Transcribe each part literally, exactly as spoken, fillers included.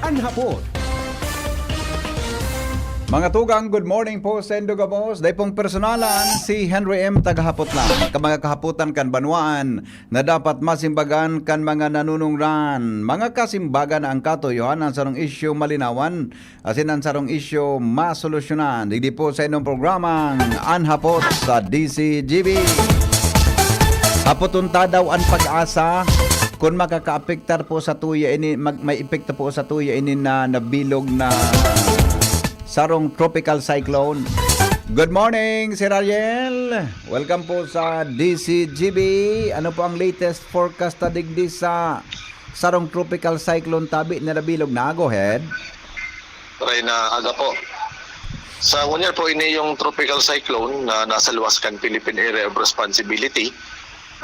An Hapot. Mga tugang, good morning po sa indo gabos. Dai pong personalan, si Henry M. Tagahapot lang. Ka mga kahapotan kan banwaan na dapat masimbagan kan mga nanunungran. Mga kasimbagan na ang katuyohan, ang sarong isyu malinawan, asin ang sarong isyu masolusyonan. Digdi po sa inyong programang An Hapot sa D C G B. Hapoton ta daw an PAGASA kun makakaapektar po sa tuya ini, mag-, may epekto po sa tuya ini na nabilog na sarong tropical cyclone. Good morning, Sir Ariel. Welcome po sa D C G B. Ano po ang latest forecast ta digdi sa sarong tropical cyclone tabi na nabilog na? Go ahead. Reyna, aga po. Sa ngunyan po, ini yung tropical cyclone na nasa luwas kan Philippine Area of Responsibility.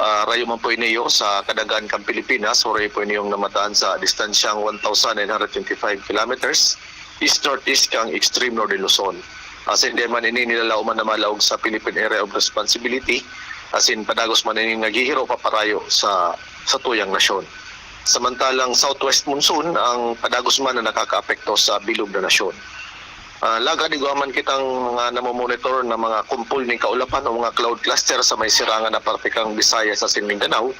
Ah, rayo man po ini sa kadagan kan Pilipinas, huray po ini yung namataan sa distansyang one thousand nine hundred twenty-five kilometers east-northeast kan extreme northern Luzon. Asin di man ini nilalaoman na malaog sa Philippine Area of Responsibility, asin padagos man ini naghihiro paparayo sa sa tuyang nasyon. Samantalang southwest monsoon ang padagos man na nakakaapekto sa bilog na nasyon. Ah, lagad igwa man kitang mga namomonitor na mga kumpol nin kaulapan o mga cloud cluster sa may sirangan na parte kang Visayas asin Mindanao,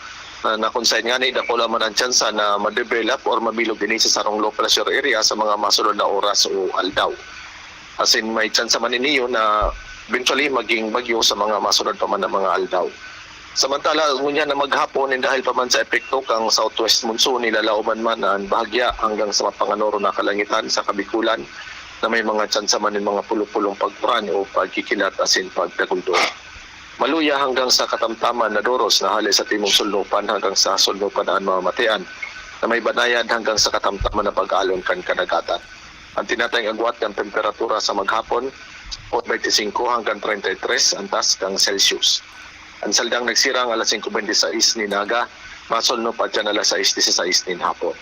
ah, na kung saan ngani dakula man ang tsansa na ma-develop or mabilog ini sa sarong low pressure area sa mga masunod na oras o aldaw. Asin may tsansa man ini na eventually maging bagyo sa mga masunod pa man na mga aldaw. Samantala, ngunyan na maghapon, nin dahil pa man sa epekto kang southwest monsoon, nilalaoman man an bahagya hanggang sa mapanganoro na kalangitan sa Kabikulan na may mga tsansa man nin mga pulupulong pagkuran o pagkikilat asin pagdaguldol. Maluya hanggang sa katamtaman na doros na hale sa timog sulnupan hanggang sa sulnupan an mamamatean na may banayad hanggang sa katamtaman na pag-alon kan kadagatan. Ang tinatayong agwat kan temperatura sa maghapon, twenty-five hanggang thirty-three ang taas kan Celsius. Ang saldang nagsirang alas singko bente-sais nin aga, masulno pa dyan alas sais disisais nin hapon.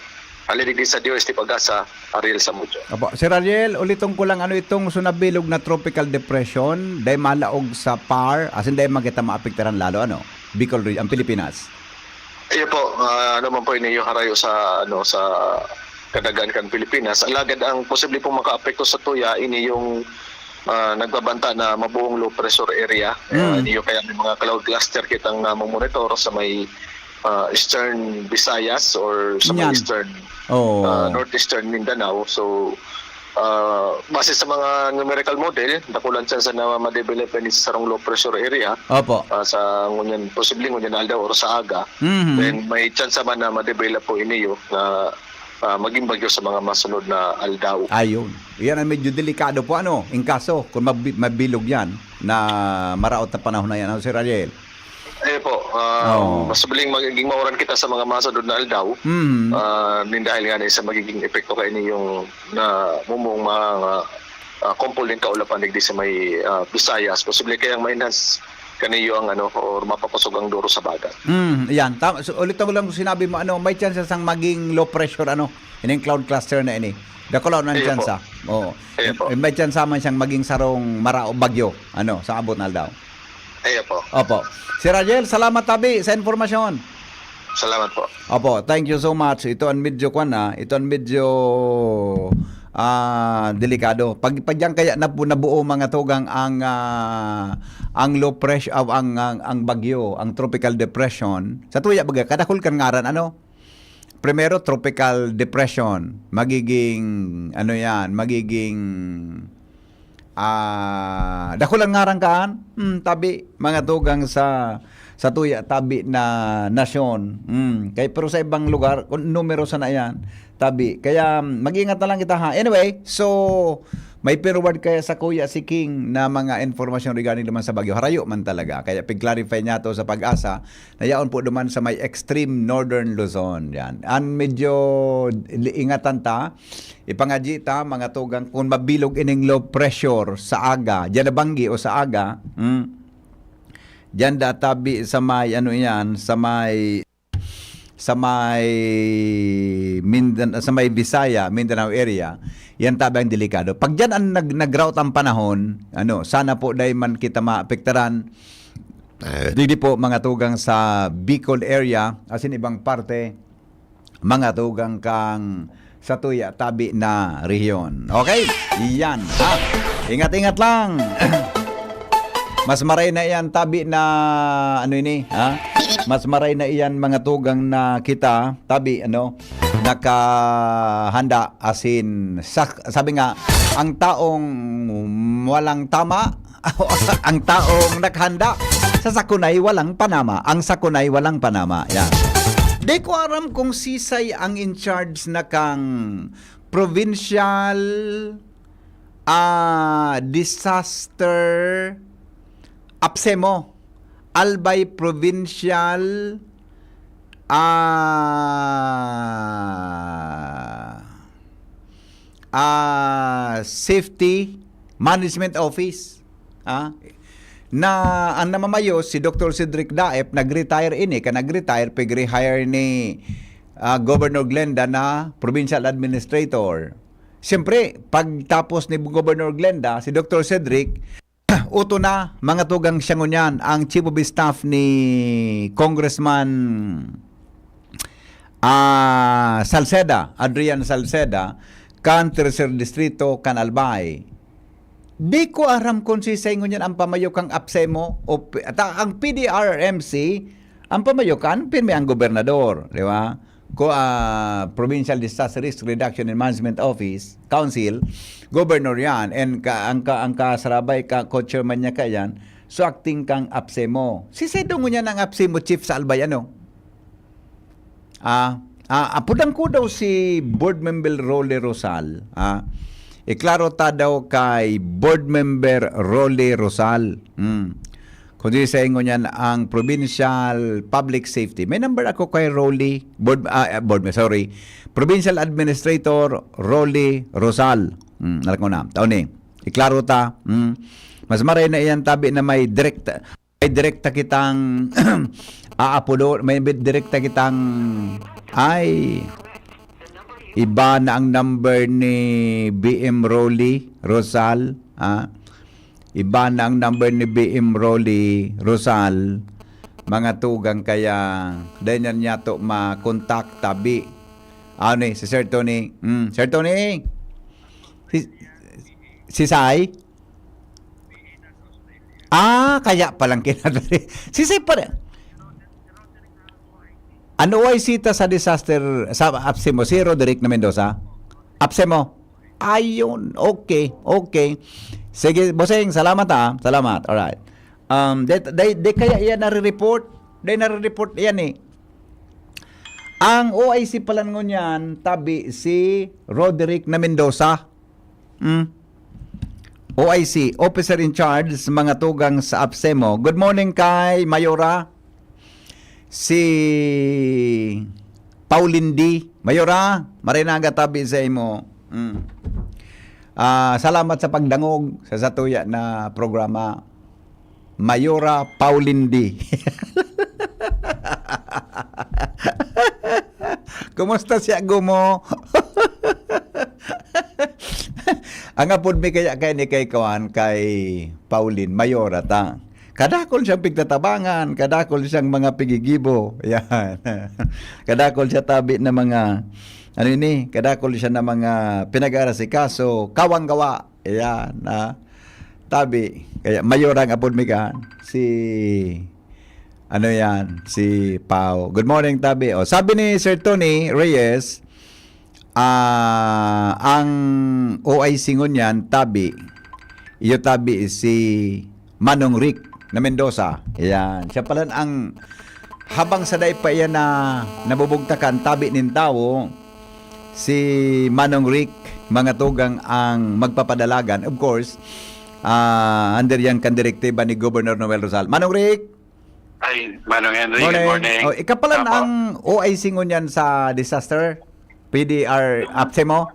Hali digdi sa D O S T PAGASA, Ariel Samudio. Apo, Sir Ariel, uliton ko lang, ano itong sunabilog na tropical depression? Dai malaog sa par, asin dai magita maapektaran lalo, ano? Bicol Re-, ang Pilipinas. Iyo po, ah, ano man po ini yung harayo sa, ano, sa kadagan kan Pilipinas. Alagad ang posible pong makaapekto sa tuya, ini yung, ah, nagbabanta na mabuong low pressure area. Ah, Mm. Iyo kaya may mga cloud cluster kitang namomonitor sa may, ah, Eastern Visayas or sa may Yan. Eastern, Oo. ah, Northeastern Mindanao. So, ah, base sa mga numerical model, dakulang tsansa na ma-develop ini sa sarong low pressure area. Opo. Ah, sa ngunyan, posible ngunyan aldaw or sa aga. Mhm. Then, may tsansa man na ma-develop po ini, oh, na, ah, maging bagyo sa mga masunod na aldaw. Ayun. Yan ang medyo delikado po, ano, in kaso kung mabi-, mabilog yan na maraot na panahon na yan, ano, Sir Ariel? Eh po, ah, Oo. Mas mabiling magiging mauran kita sa mga masunod na aldaw. Mhm. Ah, nin dahil nga ni sa magiging epekto kaini yung na mumong mga, ah, kumpol nin kaulapan digdi sa may, ah, Visayas. Posible kayang ma-enhance kaniyo ang ano, or mapapusog ang duro sa baga. Mm, yan. Tama. So, ulit ako lang sinabi mo, ano, may chance sang maging low pressure, ano, ining cloud cluster na ini. Dakula ang Iyo po. Chance, ah. Oo. Iyo po. Eh, may chance man siyang maging sarong marao bagyo, ano, sa abot na aldaw. Iyo po. Opo. Sir Ariel, salamat tabi sa informasyon. Salamat po. Opo, thank you so much. Ito ang medyo kwan, ah. Ito ang medyo, ah, delikado. Pag, pag yan kaya nabu-, nabuo, mga tugang, ang, ah, ang low pressure, ah, ang, ang, ang bagyo, ang tropical depression, sa tuya baga, kadakul kan ngaran, ano? Primero, tropical depression. Magiging, ano yan, magiging, ah, dakul ang ngaran kaan? Hmm, tabi, mga tugang sa, sa tuya, tabi na nasyon. Hmm, kay, pero sa ibang lugar, kun-, numero sana yan, tabi. Kaya, mag-ingat na lang kita, ha. Anyway, so, may pinurward kaya sa Kuya si King na mga informasyon regarding naman sa bagyo. Harayo man talaga. Kaya, pig-clarify niya to sa PAGASA na yaon po duman sa may extreme northern Luzon. Yan. An medyo li-, ingatan ta, ipangadyi ta, mga tugang, kung mabilog ining low pressure sa aga, diyan na banggi o sa aga, hmm, diyan da tabi sa may, ano yan, sa may, sa may Mindan-, sa may Visaya, Mindanao area, yan tabi ang delikado. Pag diyan ang nag-, nag-route ang panahon, ano, sana po dai man kita maapektaran. Digdi po, mga tugang sa Bicol area, asin ibang parte, mga tugang kang sa tuya tabi na rehiyon. Okay? Iyan, ha? Ingat-ingat lang. Mas maray na iyan tabi na, ano ini, ha? Mas maray na iyan, mga tugang, na kita tabi, ano, nakahanda, asin, sak-, sabi nga, ang taong walang tama, ang taong naghanda, sa sakunay walang panama. Ang sakunay walang panama. Yan. Di ko aram kung sisay ang in charge na kang provincial, ah, disaster, APSEMO, Albay Provincial, ah, ah, Safety Management Office. Ah, na ang namamayo si Doktor Cedric Daep, nag-retire ini, ka nag-retire, pig-rehire ni, ah, Governor Glenda na provincial administrator. Siyempre, pagtapos ni Governor Glenda, si Doktor Cedric, uto na, mga tugang, siya ngunyan ang chief of staff ni Congressman, ah, Salceda, Adrian Salceda, kan Tercer Distrito, kan Albay. Di ko aram kung sisay ngunyan ang pamayo kang APSEMO o P-, ata ang P D R M C, ang pamayo kan, pirmi ang gobernador, di ba? Ko, ah, Provincial Disaster Risk Reduction and Management Office, Council, governor yan, and ka, ang, ka, ang kasarabay ka, co-chairman niya ka yan, so acting kang APSEMO. Si Sedo ngunyan ang APSEMO chief sa Albay, ano? Ah, ah, apodan ko daw si Board Member Rolly Rosal, ah, iklaro ta daw kay Board Member Rolly Rosal. Hmm. Kundi sa ingon niyan ang Provincial Public Safety. May number ako kay Rolly, Board, ah, eh, Board, sorry, Provincial Administrator Rolly Rosal. Hmm, alam ko na. Tao ni, iklaro ta. Hmm. Mas maray na iyan tabi na may direkta, may direkta kitang aapodo, may direkta kitang, ay, iba na ang number ni B M Rolly Rosal, ah. Iba na ang number ni B M Rolly Rosal. Mga tugang, kaya dahil na niya to makontak tabi. Ano ni, si Sir Tony? Hmm, Sir Tony? Si, si Sai? Ah, kaya palang kinadali. Si Sai pa rin. Ano ay sita sa disaster, sa APSEMO? Si Roderick na Mendoza? APSEMO? Ayun. Okay. Okay. Sige, Bossing. Salamat, ah. Salamat. Alright. Um, de, de, de kaya iyan nare-report? De nare-report iyan, eh. Ang O I C pala ngunyan, tabi si Roderick na Mendoza. Hmm? O I C, Officer in Charge, mga tugang sa APSEMO. Good morning kay Mayora. Si Pauline D. Mayora, maray na nga tabi sa imo. Hmm. Ah, salamat sa pagdangog sa satuya na programa. Mayora Pauline D. Kumusta siya, Gumo? Ang apod mi kaya kay ni kay kuan, kay Pauline, Mayora ta. Kadakol siyang pigtatabangan, kadakol siyang mga pigigibo. Yan. Kadakol siya tabi na mga, ano ini, kadakol siya na mga pinag-aarasikaso, kawang gawa. Ayan, ah. Tabi, kaya Mayor ang apod mi kan. Si, ano yan, si Pao. Good morning, Tabi. O, sabi ni Sir Tony Reyes, ah, ang O I C ngunyan, Tabi. Iyo, Tabi, si Manong Rick na Mendoza. Ayan. Siya pala ang, habang sa dai pa iyan na nabubugtakan, tabi nin tawo, si Manong Rick, mga tugang, ang magpapadalagan. Of course, ah, under yan kan direktiba ni Governor Noel Rosal. Manong Rick! Ay, Manong Henry, good Morning. Morning. Oh, ikaw pala Apo. Ang O I C ngunyan sa disaster? P D R APSEMO?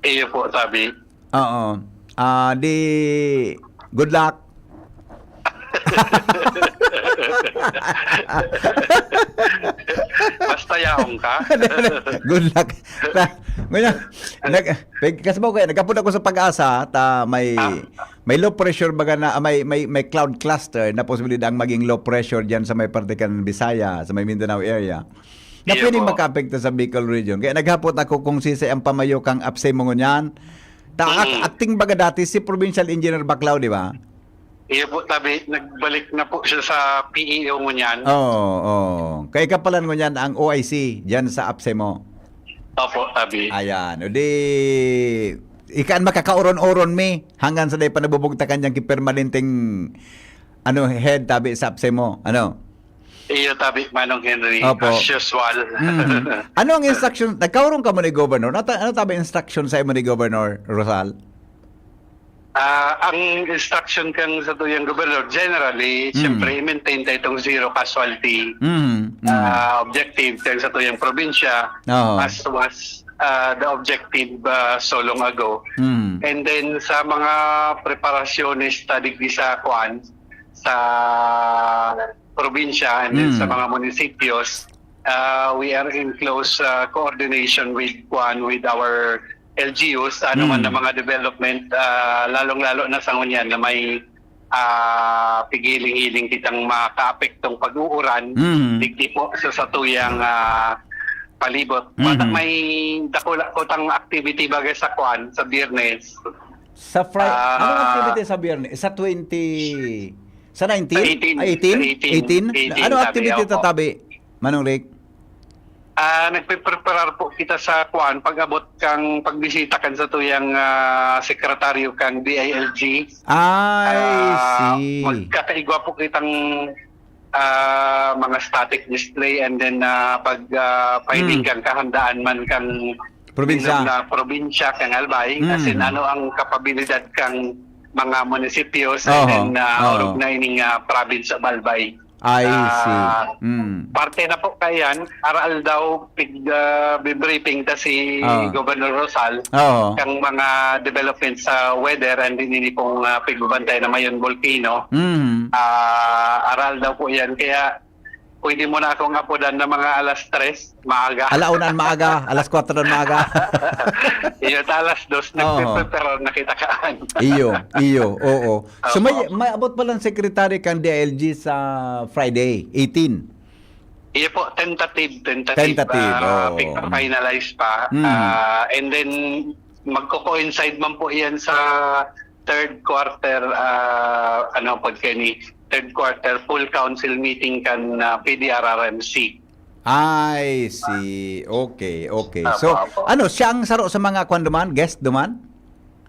Iyo po, sabi. Oo. Ah, di, good luck. Basta yaong ka. Good luck. Ta-, ngayon, nag-, pag-, kasi mo kaya, nagkapon ako sa PAGASA, ta may, Ah. may low pressure baga na, ah, may, may, may cloud cluster na posibilidad ang maging low pressure diyan sa may parte kan Bisaya, sa may Mindanao area. na Iyo pwedeng po. makaapekto sa Bicol Region. Kaya naghapot ako kung sisay ang pamayo kan APSEMO ngunyan. Ta-, ak-, Mm. acting baga dati si Provincial Engineer Baclao, di ba? Iyo po, tabi, nagbalik na po siya sa P E O ngunyan. Oo, oo. Kaya ka pala ngunyan ang O I C diyan sa APSEMO. Opo, tabi. Ayan. O di, ikan makakauron-uron mi hanggang sa dai pa nabubugtakan dyan ki permanenteng, ano, head, tabi, sa APSEMO. Ano? Iyo, tabi, Manong Henry, Opo. as usual. Mhm. Ano ang instruction? Nagkaurong ka mo ni Governor? Ano ta-, ano tabi instruction sa imo ni Governor Rosal? Ah, ang instruction kan satuyang gobernador, generally, Mm. siyempre, i-maintain ta itong zero casualty, Mm, mm. ah, objective kan satuyang probinsya, Oo. as was, ah, the objective, ah, so long ago. Mm. And then, sa mga preparasyones ta digdi sa kuan, sa probinsya, and then sa Mm. mga munisipios, ah, we are in close, ah, coordination with kuan, with our L G Us, sa ano man Mm. na mga development, ah, lalong-lalo na sa ngunyan na may, ah, pigiling-hiling kitang makaapektong pag-uuran, Mm. digdi po sa satuyang, ah, palibot. Basta Mhm. may dakula kutang activity bagay sa kuan, sa Biyernes. Sa Fri-, Ah. anong activity sa Biyernes? Sa twenty, sa nineteen? Sa eighteen. Ay, eighteen? Sa eighteen. Eighteen? Eighteen, Ano tabi, activity opo. tatabi, Manong Rick? Ah, nagpe-preparar po kita sa kuan, pag-abot kang pagbisita kan satuyang, ah, sekretaryo kang D I L G. I Ah, see. magkakaigwa po kitang, ah, mga static display and then, ah, pag, ah, finding Hmm. kang kahandaan man kang Probinsya. bilog na probinsya kang Albay. As in, Hmm. ano ang kapabilidad kang mga munisipyo sa Oho, inin, ah, oho. orog na ining, ah, province of Albay. I Ah, see. Mm. parte na po kaiyan, aral daw pig, ah, bibriefing ta si Ah. Governor Rosal Oo. kang mga development sa weather and din ini pong, ah, pigbabantay na mayon volcano. Mm. Ah, aral daw po yan. Kaya pwede mo na akong apodan na mga alas tres, maaga. Ala una an maaga, alas kwatro an maaga. Iyo, ta alas dos, Oo. nagpe-prepare na kita kaan. Iyo, iyo, oo. So, may, Opo. may abot palang secretary kan D I L G sa Friday, eighteen? Iyo po, tentative, tentative. Tentative, Ah, oo. pi-, finalize pa. Mm. Ah, and then, magko-coincide man po yan sa third quarter, ah, ano, pagka ni third quarter full council meeting kan, ah, P D R R M C. I see. Okay, okay. Apo, So, apo. ano, siya ang saro sa mga kwan duman? Guest duman?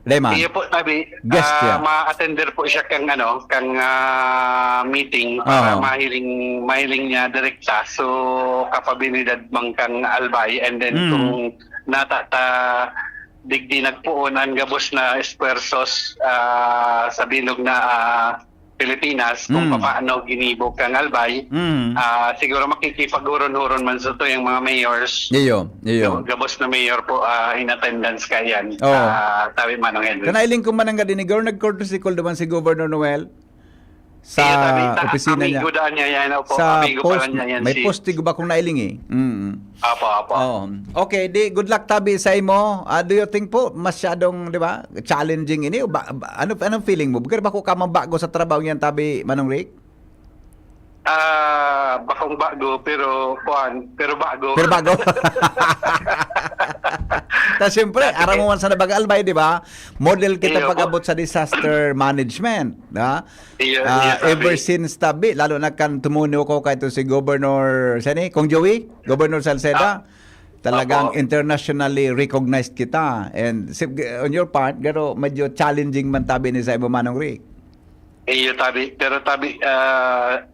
Lema? Iyo po, tabi, Guest ah, siya. ma-attender po siya kang, ano, kang, ah, meeting para Aha. mahiling, mahiling niya direkta. So, kapabilidad man kang Albay. And then, Mm. kung nata ta digdi nagpoon an gabos na esfuerzos, ah, sa bilog na, ah, Pilipinas, kung Mm. papaano ginibo kang Albay, Mm. ah, siguro makikipaghuron-huron man sa tuyang mga mayors. Iyo, iyo. Gab-, gabos na mayor po, ah, in attendance kaiyan, Oo. ah, tabi, Manong Henry. Kanailing ko man ang gadi ni Gov-, nag-courtesy call naman si Governor Noel sa Iyo, tabi, ta-, opisina niya. amigo daan niya yan, opo, Sa amigo pala post, niya yan, may si post, tigo ba kung nailing eh? Mm. Apo, apo. Oo. Okay, di, good luck tabi sa imo. Ah, do you think po, masyadong, di ba, challenging ini? O ba, ba, ano, anong feeling mo? Pero bako ka man bago sa trabaho niyan, tabi, Manong Rick? Ah, bakong bago, pero, kuwan, pero bago. Pero bago. Ta, siyempre, Dati aram mo eh. man sa Nabagal Bay, di ba? Model kita Iyo po. pag-abot sa disaster management, ha? Iyo, Ah, iyo, tabi. ever since, tabi, lalo na kan tumuno ko kay to si Governor, saan eh? Kong Joey? Governor Salceda? Ah, Talagang opo. internationally recognized kita. And si-, on your part, garo, medyo challenging man tabi ni sa imo, Manong Rick. Iyo, tabi. Pero tabi, ah,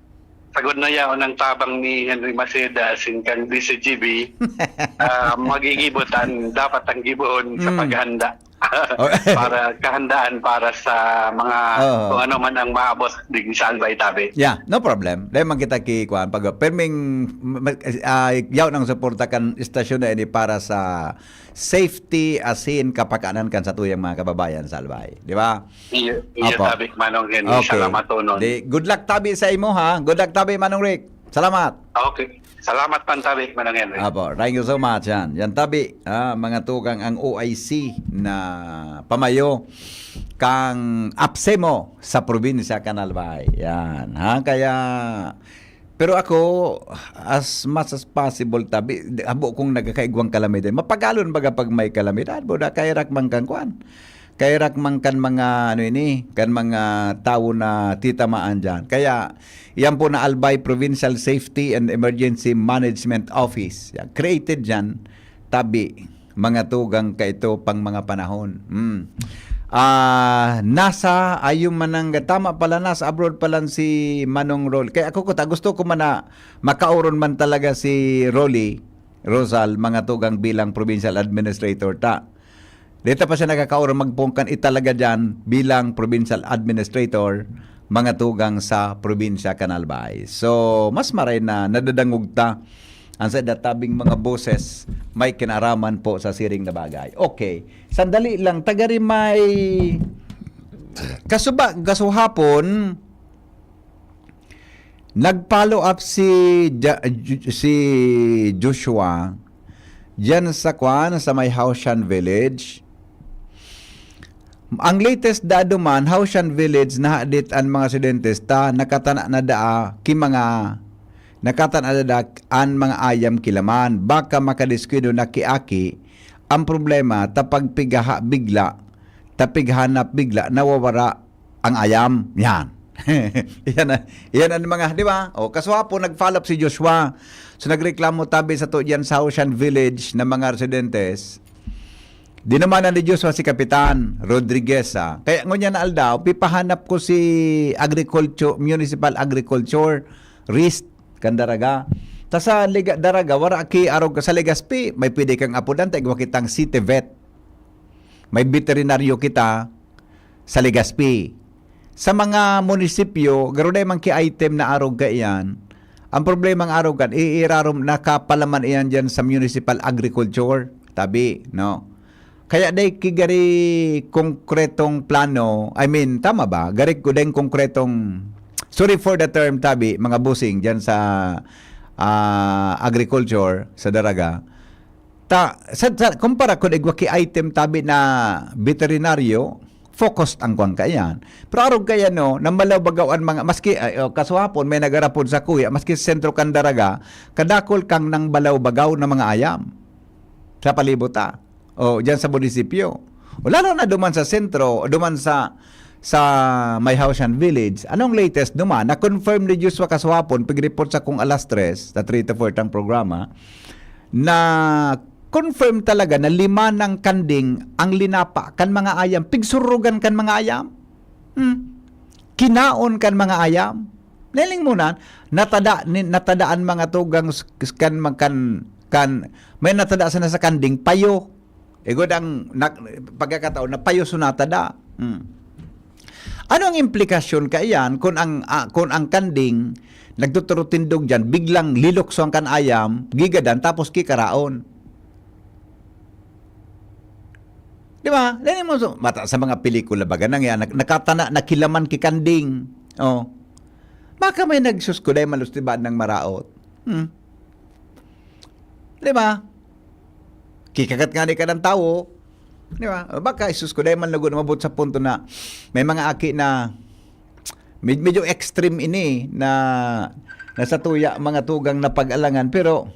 sagod na yaon ang tabang ni Henry Maceda, asin kan D C G B, ah, magigibo ta an dapat ang gibohon sa Mm. paghanda. Oh. Para kahandaan para sa mga Oo. kung ano man ang maabot digdi sa Albay, tabi. Yeah, no problem. Dahil man kita ki, kuwan, pag, perming, ma-, ah, yaw nang suporta kan istasyon na ini para sa safety asin kapakanan kan satuyang mga kababayan sa Albay. Di ba? Iyo, iyo, Apo. tabi, Manong Henry. Okay. Salamat, Tonon. Di, good luck tabi sa imo, ha? Good luck tabi, Manong Rick. Salamat. Okay. Salamat pan tabi, Manong Henry. Apo, thank you so much. Yan. Yan tabi, ah, mga tugang ang O I C na pamayo kang APSEMO sa probinsya kan Albay. Yan, ha? Kaya, Pero ako, as much as possible, tabi, di, habo kong nagkakaigwang kalamidad. Mapagalon baga pag may kalamidad, buda, kairak man kan kwan. Kairak man kan mga, ano ini, kan mga tawo na titamaan diyan. Kaya, yan po na Albay Provincial Safety and Emergency Management Office. Yan, created diyan, tabi, mga tugang kaito pang mga panahon. Hmm. Ah, nasa, ayun man ang, tama pala, nasa abroad pala si Manong Rolly. Kaya ako, kuta, gusto ko man na makauron man talaga si Rolly Rosal, mga tugang, bilang provincial administrator ta. Dito pa siya nakakauron magpungkan italaga dyan bilang provincial administrator, mga tugang sa probinsya kan Albay. So, mas maray na nadadangog ta ang sa databing mga boses may kinaraman po sa siring na bagay. Okay. Sandali lang. Tagari may kasuba, gasuhapon, nag-follow up si Ja-, Ju-, si Joshua diyan sa kwan, sa may Haoshan Village. Ang latest dado man, Haoshan Village, nahadit an mga residentes ta nakatana na daa ki mga, nakatana na daa an mga ayam ki laman. Baka makadiskwento na ki aki. Ang problema, ta pag pigaha bigla, ta pighanap bigla, nawawara ang ayam. Yan. Yan, yan ang mga, di ba? O, kasuhapon, nag-follow up si Joshua. So, nagreklamo tabi sa to diyan sa Haoshan Village na mga residentes. Dinumanan ni Joshua si Kapitan Rodriguez, ah. Kaya ngunyan na aldaw, pipahanap ko si agriculture, municipal agriculture, rist, kan Daraga. Ta sa Liga-, Daraga, wara ki arog ka sa Legazpi, may pwede kang apodan, ta igwa kitang city vet. May veterinaryo kita sa Legazpi. Sa mga munisipyo, garo dai man ki item na arog kaiyan. Ang problema ang arog kan, iirarom, nakapalaman iyan diyan sa municipal agriculture, tabi, no? Kaya dai ki gari konkretong plano, I mean, tama ba? Gari ko dai konkretong, sorry for the term, tabi, mga busing diyan sa, ah, agriculture, sa Daraga. Ta, sa, sa, kumpara kun igwa ki item tabi na veterinaryo, focused ang kwan kaiyan. Pero arog kaiyan, no, na malaw-bagaw an mga, maski, ay, oh, kasuhapon, may nagarapod sa kuya, maski sa sentro kan Daraga, kadakol kang nang balaw-bagaw na mga ayam sa palibot, ah. O, diyan sa munisipyo. O, lalo na duman sa sentro, o duman sa, sa may Haoshan Village. Anong latest duman? Na-confirm ni Joshua kasuhapon, pig-report sa kung alas tres, sa three to four tang programa, na confirm talaga na lima ng kanding ang linapa kan mga ayam, pigsurugan kan mga ayam. Hmm. Kinaon kan mga ayam. Nailing mo na, natada, ni, natadaan mga tugang s-, s-, kan, kan, kan, may natada sana sa kanding, payo. Igod ang nak-, pagkakataon na payo so natada. Hmm. Ano ang implikasyon kaiyan kung ang, ah, kung ang kanding nagtuturo tindog diyan, biglang lilukso ang kan ayam, gigadan, tapos kikaraon? Di ba? Dahil mo, so, mata, sa mga pelikula baga nang yan, nak-, nakatana, nakilaman ki kanding. Oh. Baka may nagsus ko dahil malustiban ng maraot. Hmm. Di ba? Kikagat nga ni ka ng tawo. Di ba? Baka isus ko dahil man lugod umabot sa punto na may mga aki na med-, medyo extreme ini na nasa tuya mga tugang na pag-alangan. Pero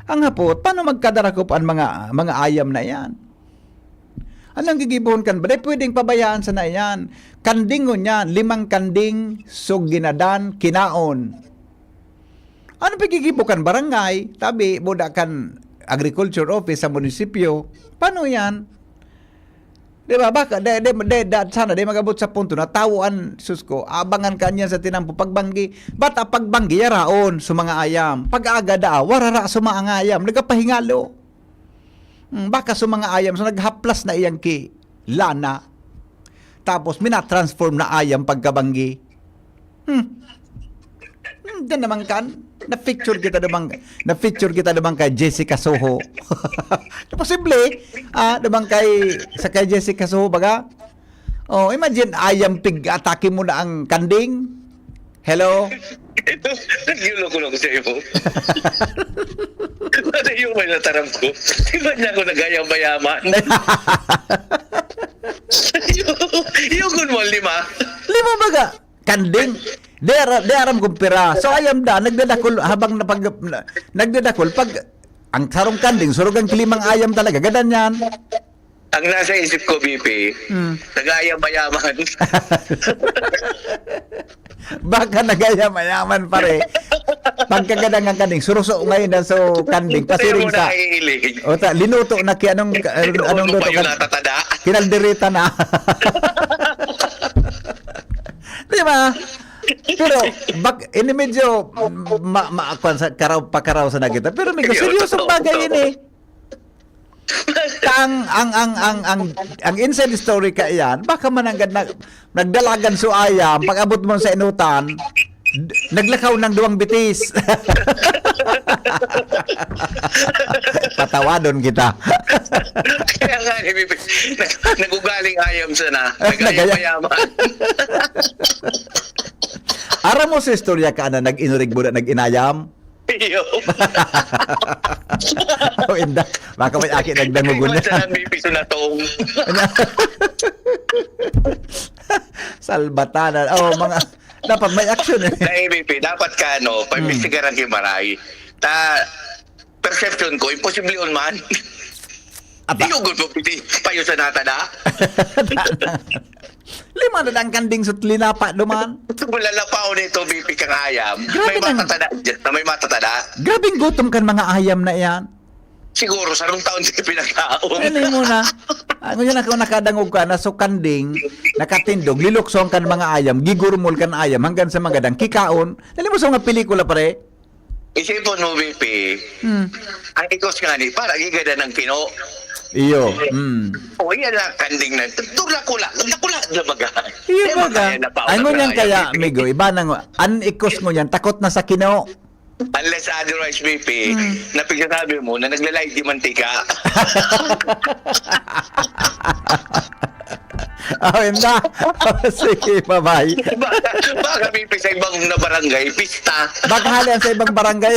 ang hapot, paano magkadarakop ang mga, mga ayam na yan? Anong gigibohon kan ba? Di pwedeng pabayaan sana yan. Kanding ngunyan, limang kanding, so ginadan, kinaon. Ano pa gigibo kan barangay? Tabi, buda kan agriculture office sa munisipyo. Paano yan? Di ba? Baka, de, de, de, da, sana, di mag-abot sa punto na tawo an, sus ko, abangan ka niyan sa tinampo, pagbanggi. Bata, pagbanggi, yaraon, sa mga ayam. Pag-aga daa, warara sa mga ayam. Nagapahingalo. Hmm, baka sa mga ayam, so naghaplas na iyang ki lana. Tapos, mina-transform na ayam pagkabanggi. Hmm. Hmm, diyan naman kan. Na-feature kita naman, na-feature kita naman kay Jessica Soho. Posible, ah, naman kay, sa kay Jessica Soho, baga? Oh, imagine, ayam pig-atake mo na ang kanding. Hello? Ito, nagluloko-loko sa imo. Ano yung may nataram ko? Di ba niya ako nagayang mayaman? Yung, yung kun mo, lima. Lima baga? Kanding, di ara-, di aram kung pira. So, ayam da, nagdadakol habang napag-, na-, nagdadakol. Pag ang sarong kanding, surugan ki limang ayam talaga, gadan yan. Ang nasa isip ko, B P, Hmm. nag-aayam-ayaman. Baka nag-aayam-ayaman, pare. Pagkagadan ng kanding, suruso ngayon na so kanding, Hindi mo pasiring sa na naiilig. O, ta-, linuto na ki-, anong, Hindi anong mo luto pa yun ka? natatada. Kinaldereta na. Di ba? Pero, bak-, ini medyo ma-, ma-, kwan sa karaw-, pakaraw sa nagita. Pero medyo Ayun, seryosong totoo, bagay totoo. yun eh. Ang, ang, ang, ang, ang, ang inside story ka iyan, baka mananggad na, nagdalagan so ayam, pag-abot mo sa inutan, d-, naglakaw ng duwang bitis. Patawadon kita. Kaya nga, eh, may, nag-, nag-ugaling ayam sana. Nag-ayam Nagaya- mayaman. Aram mo sa istorya ka na nag-inurig mo na nag-inayam? Iyo. O, inda. Baka may aki nagdangogon Iwan na. sa nang may piso na tong. Salbatanan. Oh, mga, dapat may action eh. Sa A B P, dapat ka, ano, Hmm. paimbestigaran kay Maray. Ta, perception ko, imposible yun man. Aba. Di ko gulpo, piti, payo sa nata na. Lima na lang kanding sut linapa duman. Gusto mo lalapaw nito, B P kang ayam. Grabe May nang matatada, may matatada. Grabing gutom kan mga ayam na iyan. Siguro, sarong taon siya pinagkaon. Ano mo na? Ah, ngayon ako nakadangog ka na so kanding, nakatindog, lilukso ang kan mga ayam, gigurmol kan ayam, hanggang sa magadang kikaon. Alam mo sa mga pelikula, pare? Isipon mo, B P, Hmm. ang ikos nga ni, para gigada ng kino. Iyo. Hmm. O, yan ang kanding na, dakula, dakula na baga. Iyo Yan baga. kaya napauna Ay, ngunyan na kaya, yan, B P. Migo, iba nang, an ikos ngunyan, takot na sa kino. Unless otherwise, B P, Hmm. na pagsasabi mo na naglalait di mantika. Oh, yun na. Oh, sige, bye-bye. Baka, baka may sa ibang na barangay, pista. Baka hali ang sa ibang barangay.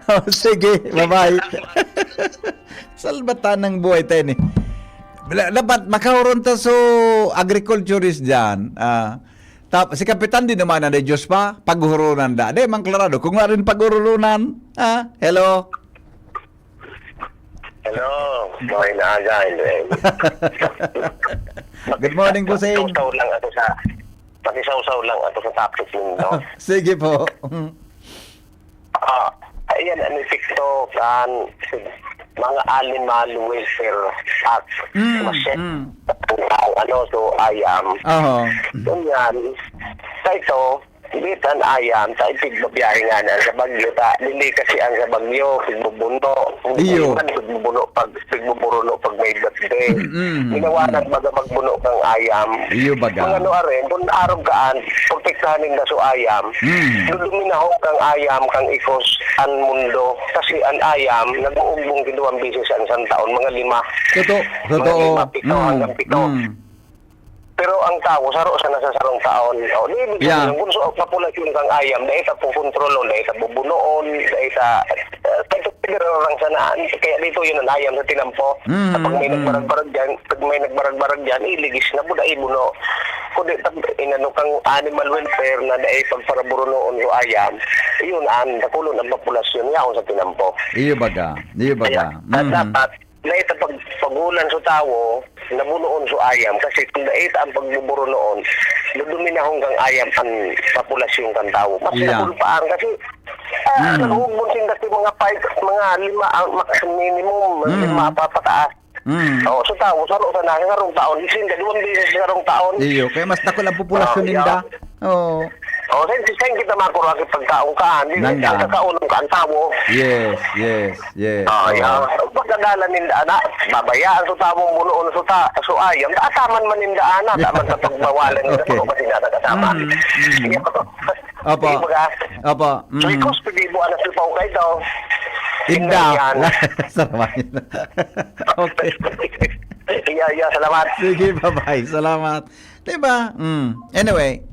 Oh, sige, bye-bye. Salbatan ng buhay tayo ni. Wala, dapat makahuron ta so agriculturist dyan. Ah, tap-, si Kapitan din naman na Diyos pa, paghurunan da. Di, Mang Clarado, kung nga rin paghurunan. Ah, hello? Hello, mga inaaga, Elwin. Good morning, Bossing. Pakisawsaw lang ako sa, pakisawsaw lang ako sa topic ninyo. Sige po. Ah, ayan, ang epekto kan mga Animal Welfare Act. Mm, Mas mm. ang ano, so, ayam. Oho. Ganyan. Sa ito, Bitan ayam, ta ipigbabiyahe nga na sa bagyo, ta dili kasi ang sa bagyo, pigbubuno. Iyo. Pigbubuno pag, pigbuburuno pag may birthday. Mm, mm, Ginawa mm. na baga magbuno kang ayam. Iyo baga. Mga ano, are, kung arog kaan, protektahan ninda so ayam. Mm. Duduminahon kang ayam, kang ikos, an mundo. Kasi an ayam, nag-uugbong kiduwang beses an isang taon, mga lima. Totoo, Mga totoo. lima, pito, Mm, hanggang pito. mm. Pero ang tawo, saro sana sa sarong taon. O, di ibig Yeah. sabihin, kung so, ang populasyon kang ayam, dahil ta po kontrolon, dahil ta bubunoon, dahil ta, eh, kaya ito pwede lang sanaan. Kaya dito yun ang ayam sa tinampo. Mm, Kapag may mm. nagbarag-barag dyan, pag may nagbarag-barag dyan, iligis na, buda, ibuno. Kundi, pag inano kang animal welfare na dahil pagparaburunoon so ayam, yun, ang nakulon ang populasyon, yaon sa tinampo. Iyo baga, iyo baga. Kaya, Mm. dapat, na ito pag, pagulan sa tawo, nabunoon sa ayam. Kasi kung dait ang pagbuburunoon, duduminahon kang ayam ang populasyon kang tawo. Mas Yeah. nakulpaan kasi, ah, Mm. naghugbon sinda sa mga five, mga lima ang max minimum, Mm. lima pa pataas. Mm. Oo, sa tawo, sa, sa, sa sarong taon, sinda, duwang beses sa sarong taon. Iyo, kaya mas dakul ang populasyon Ah, ninda. yeah. Oo. Oh, sen, sen kita makurang sa pagkaon ka, hindi Nanda. Sa kaon ka ang tawo. Yes, yes, yes. Ah, Oo. yeah. Pagkadala ninda, ana, babayaan sa tawong bunoon sa ta-, sa ayam, ataman man ninda, ana, taman sa pagbawalan ninda, Okay. kung kasi nasa kasama. Mm, mm. Sige. Opo. Sige, baga. Opo. So, Mm. ikaw, pwede mo, anak, sa pao kayo daw. Inda. Inda yan. Sarap. Okay. Yeah, yeah, salamat. Sige, bye-bye. Salamat. Diba? Mm. Anyway,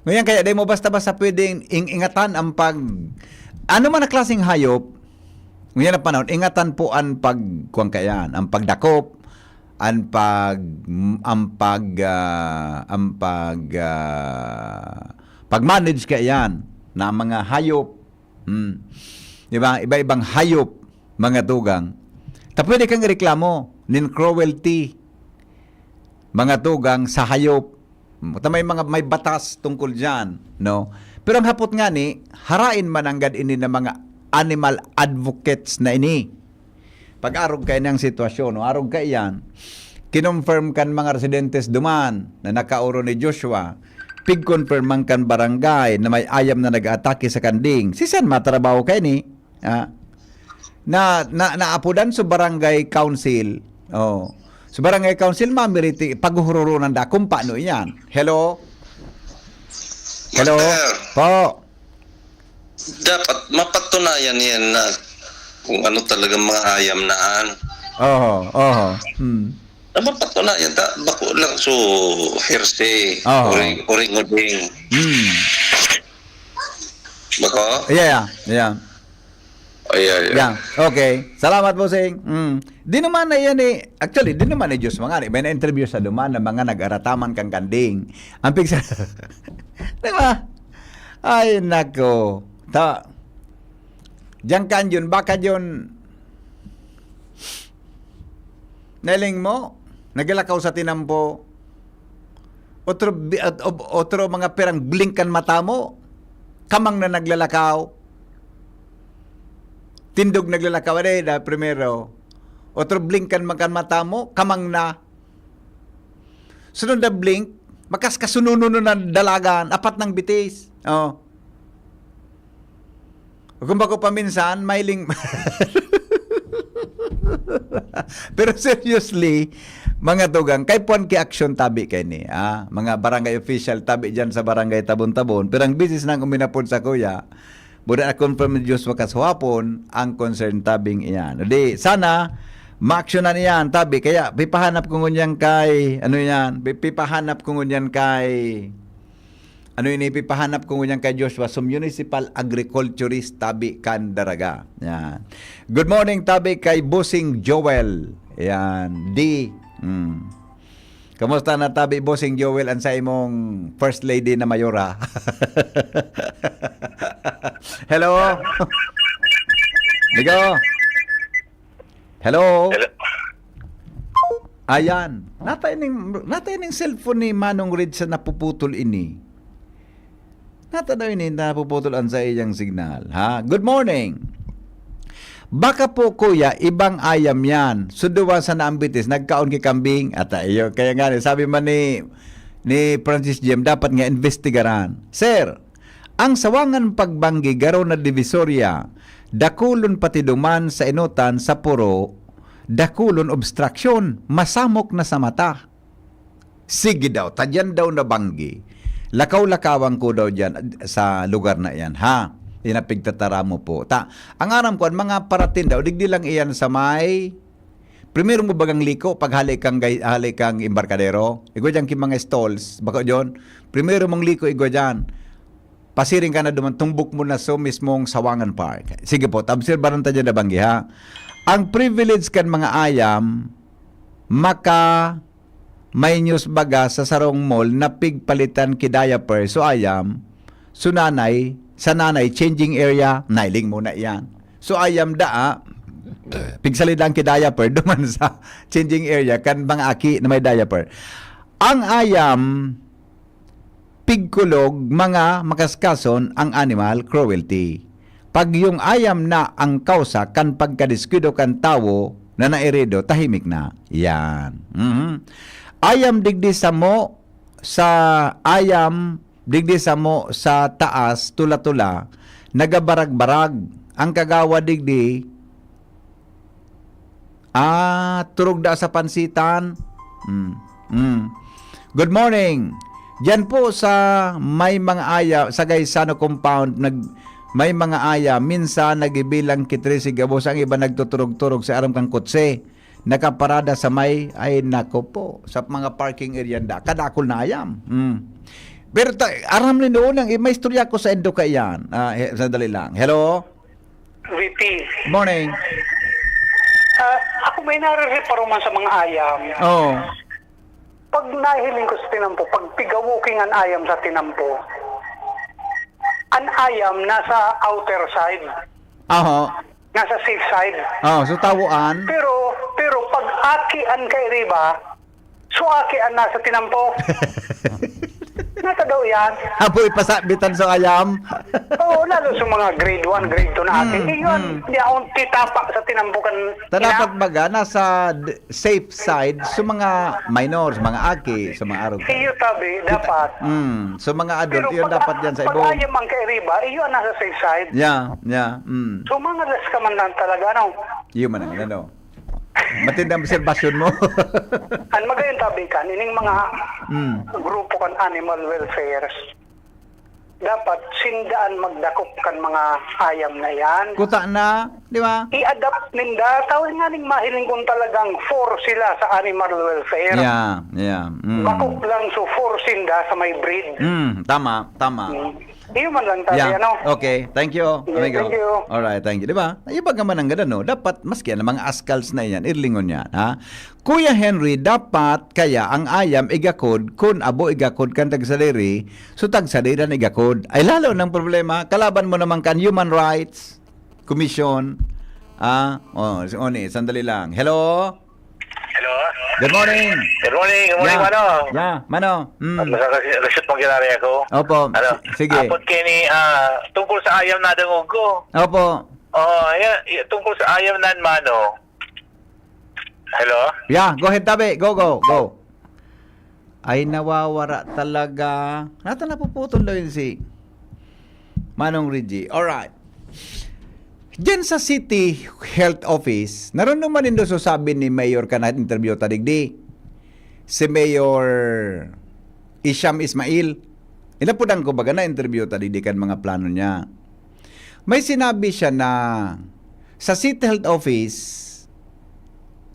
ngayon kaya di mo basta-basta pwedeng ing-, ingatan ang pag-, ano man na klaseng hayop, ngayon ang panahon, ingatan po ang pag-, kuwan kaya, ang pagdakop, an pag-, an pag-, ah, an pag-, ah, pag-manage kaiyan na mga hayop, hmm, di ba? Iba-ibang hayop, mga tugang. Ta pwede kang ireklamo nin cruelty, mga tugang, sa hayop. Hmm, ta may mga, may batas tungkol diyan, no? Pero ang hapot ngani, harain man nanggad ini na mga animal advocates na ini. Pag-arog kaini ang sitwasyon, no? Arog kaiyan, kinonfirm kan mga residentes duman na nakaoro ni Joshua, pig-confirm man kan barangay na may ayam na nag-aatake sa kanding. Siisay an matrabaho kaini? Ah, na, na, naapodan sa barangay council. Oh. Sa barangay council, mamiriti, paghuhururunan da kung paano iyan. Hello? Hello? Master, Po. dapat mapatunayan yan na kung ano talagang mga ayam na an. Oho, oho. Hmm. Na mapatunayan, ta, bako lang so hearsay, Oo. uring, uring-uding. Hmm. Bako? Yeah, yeah, yeah. Ay, ay, ay. Yeah. Okay. Salamat, Bossing. Mm. Di naman na yan eh. Actually, di naman ni Diyos mga may na-interview sa duman na mga nag-arataman kang kanding. Ang pigsa... Di ba? Ay, nako. Ta... Diyan ka, Jun. Baka, Jun, nailing mo, naglakaw sa tinampo. Otro, bi- at- ob- otro mga pirang blink kan mata mo, kamang na naglalakaw. Tindog naglalakaw, aday, da primero. Otro blink kan, kan mata mo, kamang na. Sunod na blink, makas kasunununo na dalagan, apat nang bitis. Oh. Kung bako paminsan, mailing... Pero seriously, mga tugang, kay puan ki aksyon tabi kay ni, ah, mga barangay official tabi diyan sa barangay Tabon-Tabon, pero ang bisis nang uminapod sa kuya, buda na confirm ni Diyos wakas hapon, ang concern tabing iyan. Di, sana, maaksyonan iyan, tabi. Kaya, pipahanap ko ngunyan kay, ano yan, pi- pipahanap ko ngunyan kay, ano ini, pipahanap ko ngunyan kay Joshua, so municipal agriculturist tabi kan Daraga. Yan. Good morning, tabi kay Bossing Joel. Yan. Di. Mm. Kamusta na tabi, Bossing Joel, ang sa imong first lady na Mayora? Hello? Digo? Hello? Hello. Ayan. Natay ning, natay ning cellphone ni Manong Red sa napuputol ini. Nata daw ini napuputol ang sa iyang signal, ha? Good morning. Baka po, kuya, ibang ayam yan. Suduwa sa naambitis, nagkaon ki kambing. At iyo, kaya nga, sabi man ni, ni Francis Jem, dapat nga investigaran. Sir, ang sawangan pagbanggi garo na divisoria, dakulon pati duman sa enotan sa puro, dakulon obstruction, masamok na sa mata. Sige daw, ta diyan daw nabanggi. Lakaw-lakawan ko daw diyan sa lugar na iyan, ha? Yan ang pigtataramo po. Ta, ang aram ko, ang mga paratinda, o digdi lang iyan sa may, primero mo bagang liko, pag hali kang, gay- hali kang embarkadero, igwa diyan ki mga stalls, bako diyon, primero mong liko, igwa diyan. Pasiring ka na duman, tumbok mo na sa mismong Sawangan Park. Sige po, obserbaran ta diyan nabanggi, ha? Ang privilege kan mga ayam, maka may news baga sa sarong mall na pigpalitan ki diaper. So ayam, so nanay, sa nanay, changing area, nailing muna iyan. So ayam daa, pigsalidan ki diaper, duman sa changing area, kan mga aki na may diaper. Ang ayam, pigkulog, mga makaskason ang animal cruelty. Pag yung ayam na ang kausa kan pagkadiskuido kan tawo na nairido, tahimik na. Yan. Mhm. Ayam digdi samo sa ayam digdi samo sa taas, tula-tula, nagabarag-barag. Ang kagawa digdi, ah, turog da sa pansitan. Mm. Mm. Good morning. Diyan po sa may mga aya, sa Gaisano compound, nag, may mga aya, minsan nagibilang ki trese gabos, ang iba nagtuturog-turog sa aram kang kotse. Nakaparada sa may, ay nako po, sa mga parking area da. Kadakol na ayam. Mm. Pero ta, aram ni noon lang, eh, may istorya ko sa Indo kaiyan. Ah, he, sandali lang. Hello? V P. Morning. Ah, ako May naririparuman sa mga ayam. Oo. Pag nahiling ko sa tinampo, pag piga-walking an ayam sa tinampo, an ayam nasa outer side, Aho. nasa safe side. Oh, so tawoan. Pero, pero pag aki an kairiba, so aki an nasa tinampo. Nata daw yan. Apo ipasabitan sa ayam. Oo, lalo sa mga grade one, grade two na aki. Mm, Iyon, mm. Di akong titapa sa tinampo kan Ta dapat baga nasa d- safe side sa mga minors, mga aki, sa mga arog. Iyo tabi, dapat. Mm, so mga adult, Pero yun pag, dapat yan sa pag ibo. Ayam ang kairiba, iyo ang nasa safe side. Yeah, yeah. Mm. So, mga das ka man lang talaga, ano? Yun man ang ano. Matindang obserbasyon mo. Ang magayon tabi kan, ining mga Mm. grupo kan animal welfare, dapat sindaan magdakop kan mga ayam na yan. Kuta na, di ba? I-adapt ninda. Tawag nga ning mahiling kung talagang for sila sa animal welfare. Yeah, yeah. Mm. Bakop lang so for sinda sa may breed. Mm, tama, tama. Hmm. Iyo man lang tayo, Yeah. ano? Okay. Thank you, Yeah, amigo. thank you. Alright, thank you. Di ba? Iba ka man ang gano'n, no? Dapat, maski na mga askals na yan, irlingon yan, ha? Kuya Henry, dapat kaya ang ayam igakod kun abo igakod kan tagsadiri, so tagsadiri na igakod. Ay, lalo ng problema, kalaban mo naman kan human rights commission. Ah, oh, si Oni, sandali lang. Hello? Hello? Good morning. Good morning, good morning, Yeah. mano. Yeah, mano. Mm. Masakashoot mangyari ako. Opo. Ano? Sige. Apot kini, ah, tungkol sa ayam na dangog ko. Opo. Oh, yeah, yeah, tungkol sa ayam nan mano. Hello? Yeah, go ahead, tabi. Go, go, go. Ay, nawawara talaga. Nata napuputol daw yun si Manong Reggie. Alright. Diyan sa City Health Office, naroon naman nindo sasabi ni Mayor ka na interview ta digdi. Si Mayor Isham Ismail. Inapudan ko baga na interview ta digdi kan mga plano niya. May sinabi siya na sa City Health Office,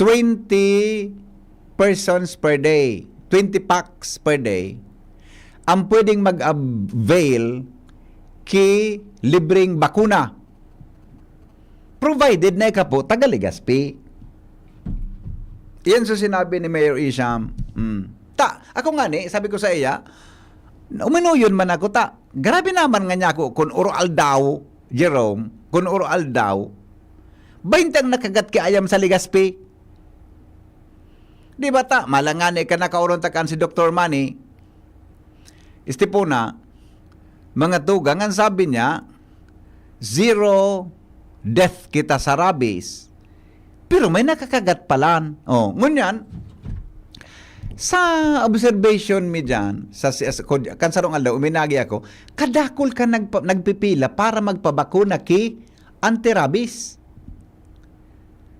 twenty persons per day, twenty pax per day, ang pwedeng mag-avail ki libreng bakuna. Provided na ikapo taga Legazpi. Iyan so sinabi ni Mayor Isham. Mm. Ta, ako nga ni, sabi ko sa iya, uminuyon man ako ta. Grabe naman nga niya ako kun oro aldaw, Jerome, kun oro aldaw, baynte ang nakagat ki ayam sa Legazpi. Di ba ta? Malangani ka nakaoron ta kan si Doktor Manny Estipona, mga tugang, ang sabi niya, zero death kita sa rabies. Pero may nakakagat palan. Oh, ngunyan, sa observation mi dyan, sa, sa, sa- kan sarong aldaw, uminagi ako, kadakol ka nagpa, nagpipila para magpabakuna ki anti-rabies.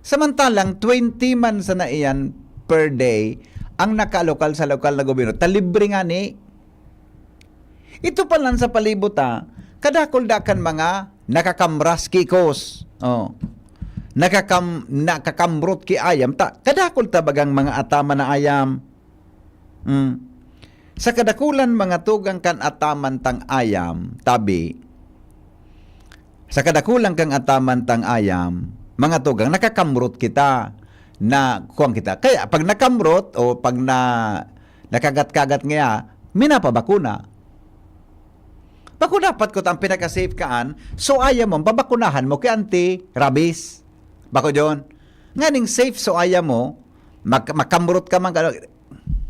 Samantalang twenty man sana iyan per day ang nakaalokal sa lokal na gobyerno. Ta libre nga ni. Ito pa lang sa palibot, ah, kadakol da kan mga nakakamras ki ikos. Oh. Nakakam, nakakamrot ki ayam. Ta, kadakol ta bagang mga ataman na ayam. Mm. Sa kadakulan mga tugang kan ataman tang ayam, tabi, sa kadakulan kang ataman tang ayam, mga tugang, nakakamrot kita, na kuwang kita. Kaya pag nakamrot o pag na, nakagat-kagat ngaya, minapabakuna. Bako dapat ko ang pinaka-safe kaan, so ayam mo, pabakunahan mo kay anti-rabies. Bako John, nganing safe so ayam mo, mak- makamrot ka man,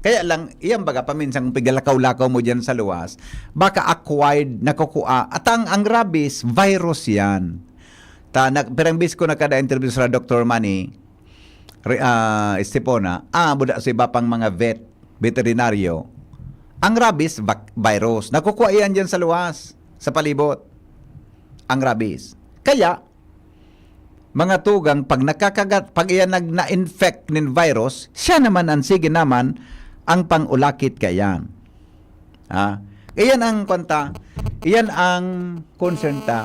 kaya lang, iyan baga, paminsan kung pigalakaw-lakaw mo dyan sa luwas, baka acquired, nakukua, at ang, ang rabies, virus yan. Ta, na, pirang bis ko nakada-interview sa Doktor Manny, Re, ah, Estepona, ah, buda sa iba pang mga vet, veterinaryo, ang rabies vac- virus. Nakukuha iyan dyan sa luwas, sa palibot. Ang rabies. Kaya, mga tugang, pag nakakagat, pag iyan nag, na-infect nin virus, siya naman ang sige naman ang pangulakit kaiyan. Ha? Iyan ang kwanta, iyan ang concern ta.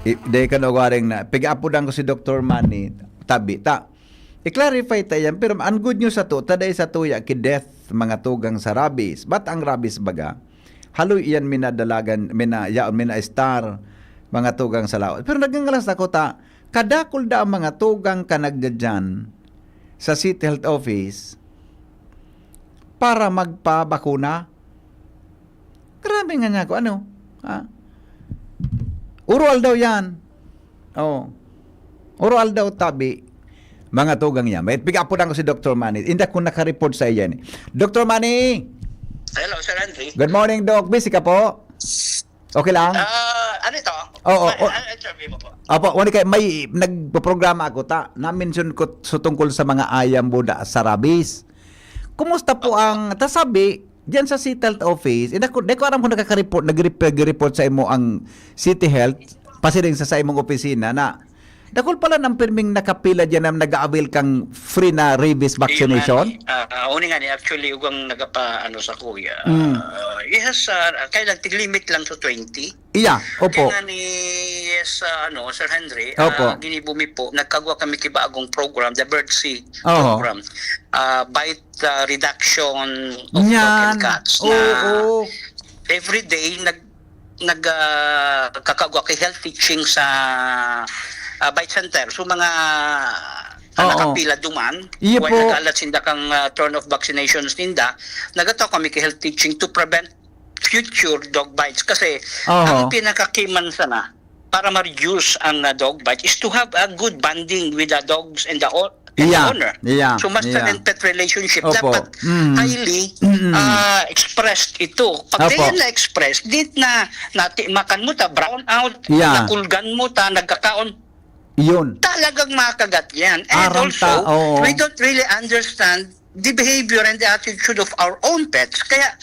I, dahil ka na ugaring na, piga-apudan ko si Doktor Manny, tabi ta. I-clarify ta yan, pero ang good news sa to, taday sa tuya ki death, mga tugang sa rabies. Ba't ang rabies baga? Haloy iyan minadalagan, mina, yaon, mina-star, mga tugang sa laot. Pero nagangalas ako ta, kadakul daa an mga tugang ka nagdiyan sa City Health Office para magpabakuna. Grabe nga niya ako, ano? Ha? Uro aldaw yan. Oh. Uro aldaw tabi. Mga tugang yan. May pigapudan ko si Doktor Manny. Inda ko nakareport sa iyan. Doktor Manny! Hello, Sir Henry. Good morning, Doc. Busy ka po? Okay lang? Ah, ano ito? Oo, Ano, oo. ano interview mo po? Apo, wani kay may nagpoprograma ako ta, na-mention ko sa tungkol sa mga ayam buda sa rabies. Kumusta po ang tasabi diyan sa City Health Office? Hindi ko, di ko alam kung nakaka-report, nag-rep-, nag-report sa imo ang City Health, pasiring sa, sa imong opisina na dakul pala ng pirming nakapila diyan na nag-a-avail kang free na rabies vaccination? Ah, ah, uni nga ni, actually, ugang nagapa, ano sa kuya. Mm. Ah, yes, ah, kaya lang, tiglimit lang sa twenty. Iya, opo. Kaya nga ni, yes, ah, ano, Sir Henry, Opo. ah, ginibo mi po, nagkagwa kami kibagong program, the Bird C Oho. program. Ah, bite ah, reduction of Yan. dog and cats na Oo. every day nag nag ah, kakagwa kay health teaching sa ah, bite center. So mga ah, Oo. nakapila duman, Iyo while po. nag-alat sinda kang ah, turn off vaccinations ninda, nagataw kami kay health teaching to prevent future dog bites kasi Oho. ang pinakakiman sana para ma-reduce ang ah, dog bite is to have a good bonding with the dogs and the o- and the Yeah. owner. Yeah. So master Yeah. and pet relationship Opo. dapat Mm. highly Mm-mm. ah, expressed ito. Pag Opo. kaya na-express, di na natimakan mo ta, brown out, Yeah. nakulgan mo ta, nagkakaon, Yun. talagang makagat yan. And Arang also, ta-, oo. we don't really understand the behavior and the attitude of our own pets. Kaya,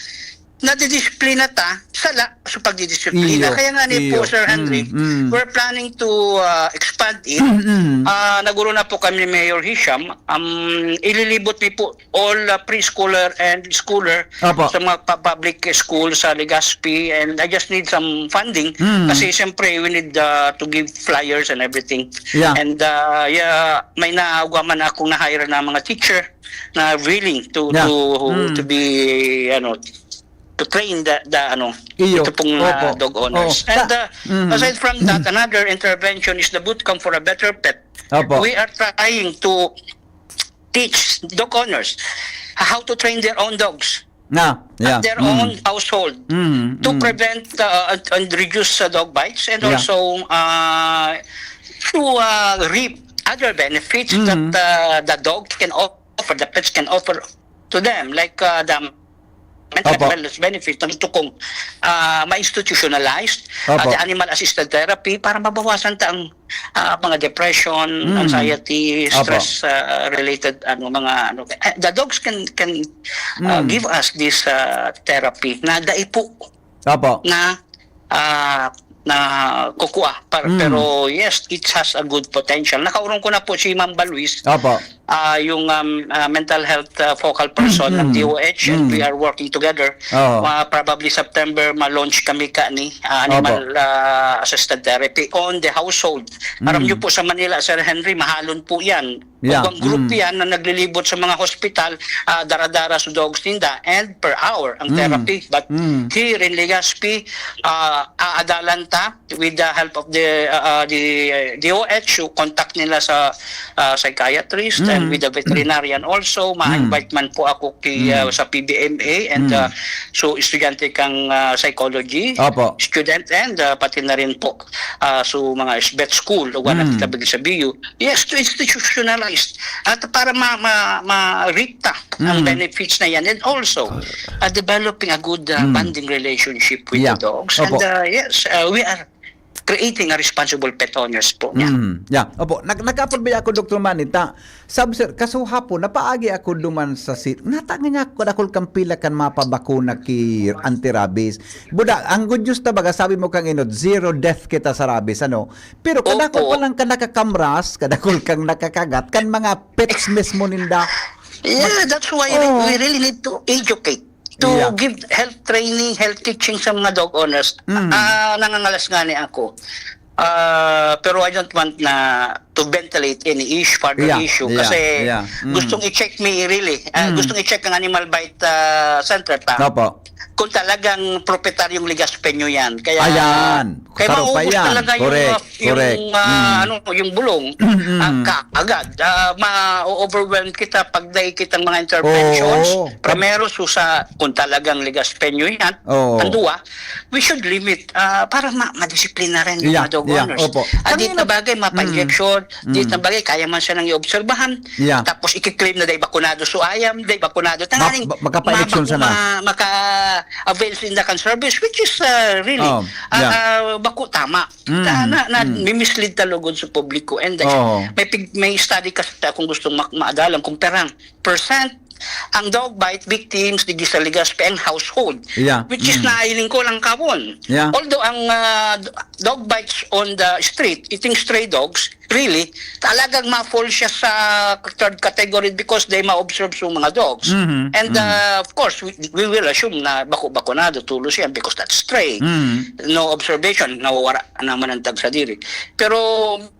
nadidisiplina ta, sala sa pagdidisiplina. Iyo, Kaya nga ni iyo. po, Sir Henry, Mm, mm. we're planning to uh, expand it. Mm. Ah, naguro na po kami ni Mayor Hisham. Um, ililibot ni po all uh, preschooler and schooler Opo. sa mga pa- public school sa Legazpi, and I just need some funding Mm. kasi siyempre we need uh, to give flyers and everything. Yeah. And uh, yeah, may naagawa man akong na-hire na mga teacher na willing to Yeah. to Mm. to be ano to train the, the ano Iyo. ito pong uh, Opo. dog owners. Oo. And Ta- uh, Mhm. aside from that, another intervention is the boot camp for a better pet. Opo. We are trying to teach dog owners how to train their own dogs Na, yeah. at their Mm. own household Mm, to mm. prevent uh, and, and reduce uh, dog bites and Yeah. also uh, to uh, reap other benefits Mm. that uh, the dog can offer, the pets can offer to them, like uh, the mental Opo. wellness benefits, na gusto kong uh, ma-institutionalized, uh, Opo. the animal assisted therapy para mabawasan ta ang uh, mga depression, Mm. anxiety, Opo. stress uh, related ano mga ano. Eh, the dogs can can uh, Mm. give us this uh, therapy na dai po Opo. na ah, na kukua. Par- Mm. Pero yes, it has a good potential. Nakaurong ko na po si Ma'am Baluis, Opo. ah, yung um, ah, mental health ah, focal person ng Mm. D O H, and Mm. we are working together. Oo. Ah, probably September, ma-launch kami ka ni ah, animal ah, assisted therapy on the household. Aram Mm. niyo po sa Manila, Sir Henry, mahalon po yan. Yeah. Ug ang group Mm. yan na naglilibot sa mga hospital, ah, dara-dara sa dogs ninda and per hour ang Mm. therapy. But Mm. here in Legazpi, ah, aadalan ta with the help of the uh, the uh, D O H, yung contact nila sa uh, psychiatrist and Mm. with the veterinarian also. Ma-invite man po ako kay, Mm. uh, sa P B M A and Mm. uh, so estudyante kang uh, psychology Opo. student and uh, pati na rin po uh, so mga vet school o Mm. mm. Tabi sa B U. Yes, to institutionalize at para ma ma ma-reap ta ang Mm. benefits na yan, and also uh, developing a good uh, Mm. bonding relationship with Yeah. the dogs. Opo. And uh, yes, uh, we are creating a responsible pet owners po niya. Mm. Yeah. Opo, nag nagkapulbi ako, Doktor Manny, ta, sab sir, kasuhapon, napaagi ako duman sa sit. Nata nga niya ako, dakul kang pila kan mapabakuna ki anti-rabies. Buda, ang good news ta baga, sabi mo kang inod, zero death kita sa rabies, ano? Pero kadakol Opo. pa lang ka nakakamras, kadakol kang nakakagat, kan mga pets mismo ninda. Yeah, that's why Oh. we really need to educate, to Yeah. give health training, health teaching sa mga dog owners. Mm. Ah, nangangalas nga ni ako. Ah, pero I don't want na to ventilate any issue, further Yeah, issue. yeah, Kasi yeah. Mm. gustong i-check me really. Ah, Mm. Gustong i-check ang animal bite ah, center ta. Opo. kung talagang propetaryong Legaspeño yan. Kaya, Ayan. kaya Saro pa maubos yan. Talaga yung, Correct. yung, Correct. ah, Mm. ano, yung bulong, Mm. ah, kaagad. Ah, ma-overwhelm kita pag dai kitang mga interventions. Oo. Primero, so sa, kung talagang Legaspeño yan, Oo. ang duwa, we should limit ah, para ma- madisiplina rin yung Yeah, mga dog yeah. owners. Opo. Ah, di Kanina- na bagay, mapa-injection, di na bagay, kaya man siya nang i-obserbahan. Yeah. Tapos ikiklaim na dahil bakunado so ayam, dahil bakunado. Tanganing Ma- ma- makapa-injection mabako- sana. ma- maka-avail sa Indakan service, which is uh, really, Oh, ah, yeah. ah, bako tama. Mm, Na, na, na mm. mimislead talaga sa publiko. And uh, Oo. may, pig- may study kasi akong gustong mak- maadalan kung perang percent ang dog bite victims di sa Legazpi ang household. Yeah. Which is Mm. nailing ko lang kawon. Yeah. Although ang ah, dog bites on the street, eating stray dogs, really, talagang ma-fall siya sa third category because they ma-observe sa mga dogs. Mhm. And Mhm. ah, of course, we, we will assume na bako-bakonado tulos yan because that's stray. Mhm. No observation, nawawara naman ang tagsadiri. Pero,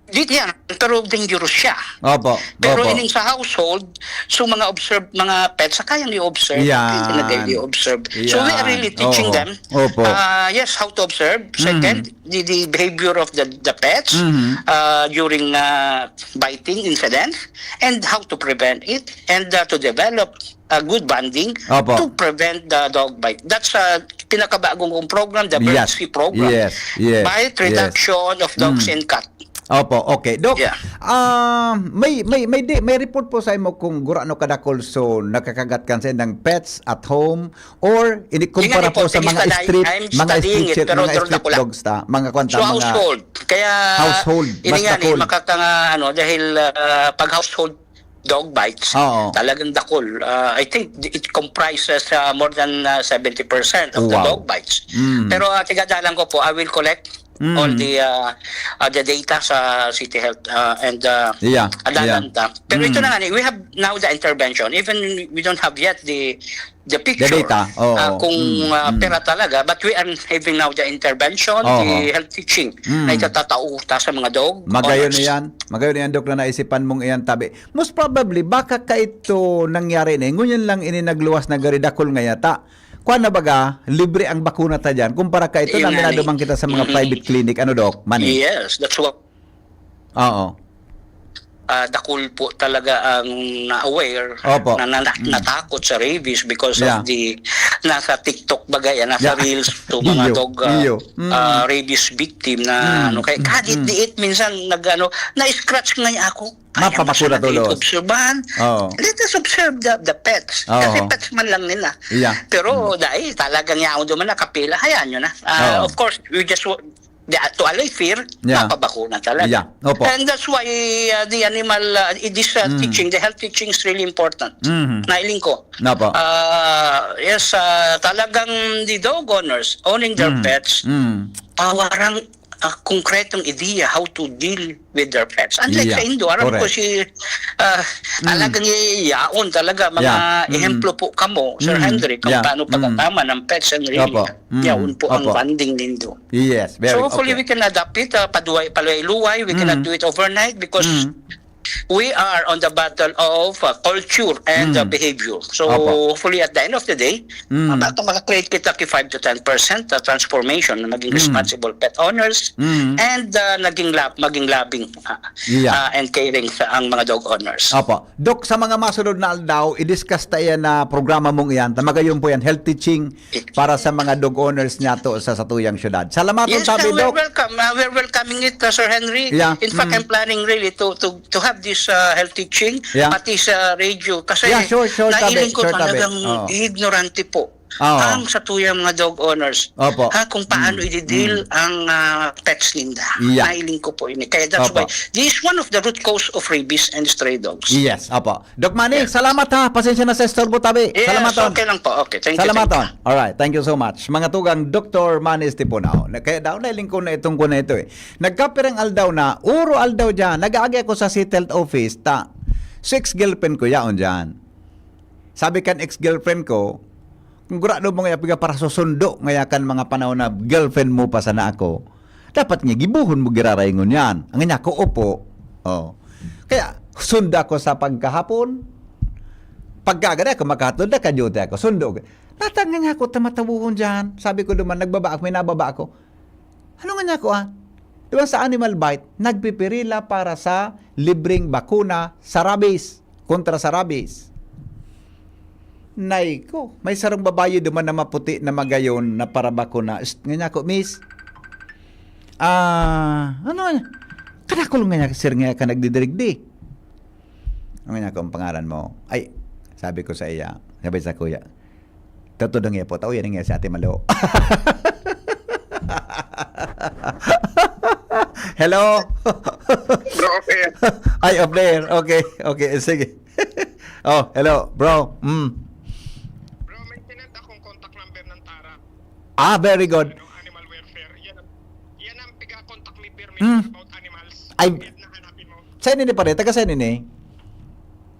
di yan, pero dangerous siya. Opo. Pero Opo. ining sa household, so mga observe, mga pets, sa kayang i-observe, Yan. pinagay i-observe. So we are Yan. really teaching Oo. them, Opo. uh, yes, how to observe. Second, the, the behavior of the, the pets Mhm. uh, during uh, biting incidents and how to prevent it and uh, to develop a good bonding Opo. to prevent the dog bite. That's uh, pinakabagong kong program, the Yes. Bird's Eye program. Yes. Yes. Bite Yes. reduction of dogs Mm. and cats. Opo, okay. Doc, Yeah. ah, may may may di, may report po sa imo kung gurano kadakol so nakakagat kan sa indang pets at home or ini kumpara Ingani po po, sa mga sige, study- street, I'm mga studying street it, chil- pero mga doon street ako lang. Dogs ta, mga kwan ta, So mga household. Kaya Household, ini mas nga ni dakol. makakanga ano dahil ah, pag household dog bites, Oo. talagang dakol. Ah, I think it comprises ah, more than ah, seventy percent of the Wow. dog bites. Mm. Pero uh, tigadalan ko po, I will collect Mm. all the uh, uh, the data sa City Health uh, and uh, Yeah, adalan yeah. ta. Pero ito Mm. na nga, ni, we have now the intervention. Even we don't have yet the the picture data, oo. uh, kung Mm, uh, mm. pera talaga, but we are having now the intervention, Oo. the health teaching Mm. na itatatao ta sa mga dog Magayon owners. Iyan. Magayon iyan, Dok, na naisipan mong iyan tabi. Most probably, baka kaito nangyari na. Ngunyan lang ini nagluwas na gari dakol nga yata. Kuan na baga, libre ang bakuna ta dyan. Kumpara kaito Yun na nga minado ni. man kita sa mga Mm-mm. private clinic. Ano, Doc? Mani? Yes, that's what Oo. ah, dakul po talaga ang na-aware Opo. na, na, Mm. natakot sa rabies because Yeah. of the nasa TikTok bagay, ah, nasa Yeah. reels to mga Iyo, dog ah, iyo. Mm. ah, rabies victim na Mm. ano kay Mm. kahit Mm. diit minsan nag-ano, na-scratch nga ako. Kaya Mapabakuna masama tulos. Obserbahan. Oo. Let us observe the, the pets. Oo. Kasi pets man lang nila. Yeah. Pero Mm. dahil talagang yaon duman nakapila, hayaan nyo na. Ah, Oo. of course, we just wa- the, to allay fear, Yeah. mapabakuna talaga. Yeah. Opo. And that's why uh, the animal, uh, this uh, Mm. teaching, the health teaching is really important. Mhm. Nailing ko. Napa. Ah, yes, ah, talagang the dog owners owning their Mm. pets, Mm. ah, warang ah, konkretong ideya how to deal with their pets. Unlike Yeah, sa Indo, aram ko correct. si ah, Mm. talagang yaon talaga mga Yeah. Mm. ehemplo po kamo, Sir Mm. Henry, kung Yeah. paano Mm. pagkatama ng pets and really Opo. Mm. yaon po ang Opo. bonding nindo. Yes, very So hopefully okay. We can adapt it, uh, paduway, paluway-luway. We cannot Mm. do it overnight because Mm. we are on the battle of uh, culture and uh, Mm. behavior. So Opo. Hopefully at the end of the day, Mm. uh, baka maka-create kita ki five to ten percent uh, transformation na maging Mm. responsible pet owners Mm. and uh, naging lab, maging loving uh, Yeah. uh, and caring sa ang mga dog owners. Opo. Doc, sa mga masunod na aldaw, i-discuss ta iyan na programa mong iyan. Tamaga yun po yan, health teaching para sa mga dog owners niya to sa satuyang syudad. Salamaton Yes, tabi, uh, we're Doc. welcome. Uh, we're welcoming it, uh, Sir Henry. Yeah, In fact, mm. I'm planning really to to to have this uh, health teaching, Yeah. pati sa radio. Kasi Yeah, sure, sure, tabi, nailing ko sure, tabi. talagang Oo. ignorante po Oo. ang satuyang mga dog owners. Opo. Ha, kung paano Mm, i-deal mm. ang ah, pets ninda. Yeah. Nailing ko po ini. Kaya that's Opo. Why this is one of the root cause of rabies and stray dogs. Yes, opo. Doc Manny, Yeah. salamat ha. Pasensya na sa istorbo tabi. Yes, Salamaton. Okay lang po. Okay, thank you. Salamaton. Thank you. Alright, thank you so much. Mga tugang, Doktor Manny Estiponao. Na- Kaya daw, nailing ko na itong ko na ito eh. Nagkapirang aldaw na, uro aldaw dyan, nag-aagi ako sa City Health Office, ta, si ex-girlfriend ko yaon dyan. Sabi kan ex-girlfriend ko, kung gurado mo nga piga para susundo, ngaya kan mga panahon na girlfriend mo pa sana ako, dapat nga gibuhon mo giraray ngunyan. Ang niya ko, opo. Oh. Kaya, sunda ko sa pagkahapon, pagkagada ko, makahatod na, ka-duty ako. Sundo. Tata, ngani ako ta matawohon diyan. Sabi ko duman, nagbaba ako, may nababa ako. Ano ngani ako, ah? Duman sa animal bite, nagpipirila para sa libreng bakuna sa rabies, kontra sa rabies. Nay ko, may sarong babayi duman na maputi na magayon na parabakuna. Shh, ngani ako, "Miss, ah, ano, kadakol nga niya, sir, nga ka nagdidirigdi?" Ano nga niya, "Ang pangaran mo?" "Ay," sabi ko sa iya, sabi sa kuya, "Totoo daw niya po, tao yan nga si Ate Malo." Hello? Bro, okay. Ay, off there. Okay, okay, sige. Oh, hello, bro. Mm. Bro, may sinend akong contact number ng Tara. Ah, very good. Ano, animal welfare. Yan ang, yan ang piga-contact ni Pirmi Mm. about animals. Ay, Edna, hanapin mo. Saan ini pare? Taga saan ini?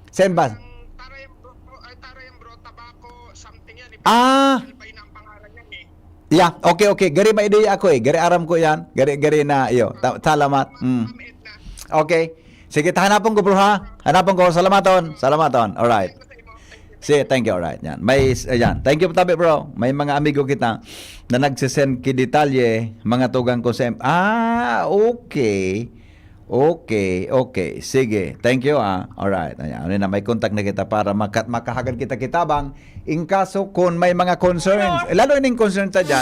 Saan ba? Ang Tara yung bro, ay, Tara yung bro, Tabaco, something yan. Eh. Ah. Albay na ang pangalan yan eh. Yeah, okay, okay. Gari may ideya ako eh. Gari aram ko yan. Gari, gari na, iyo. Ta- salamat. Mm. Ma'am Edna. Okay. Sige, ta hanapon ko, bro, ha? Hanapon ko. Salamaton. Salamaton. Alright. Sige, thank you. Alright. Yan. May, ayan. Thank you, tabi, bro. May mga amigo kita na nagsisend ki detalye, mga tugang ko sa... Ah, okay. Okay, okay. Sige. Thank you, ah. Alright. Ayan. Ano na, may contact na kita para maka- makahagad kita kitabang. In kaso kung may mga concerns, eh, lalo ining concern ta dyan,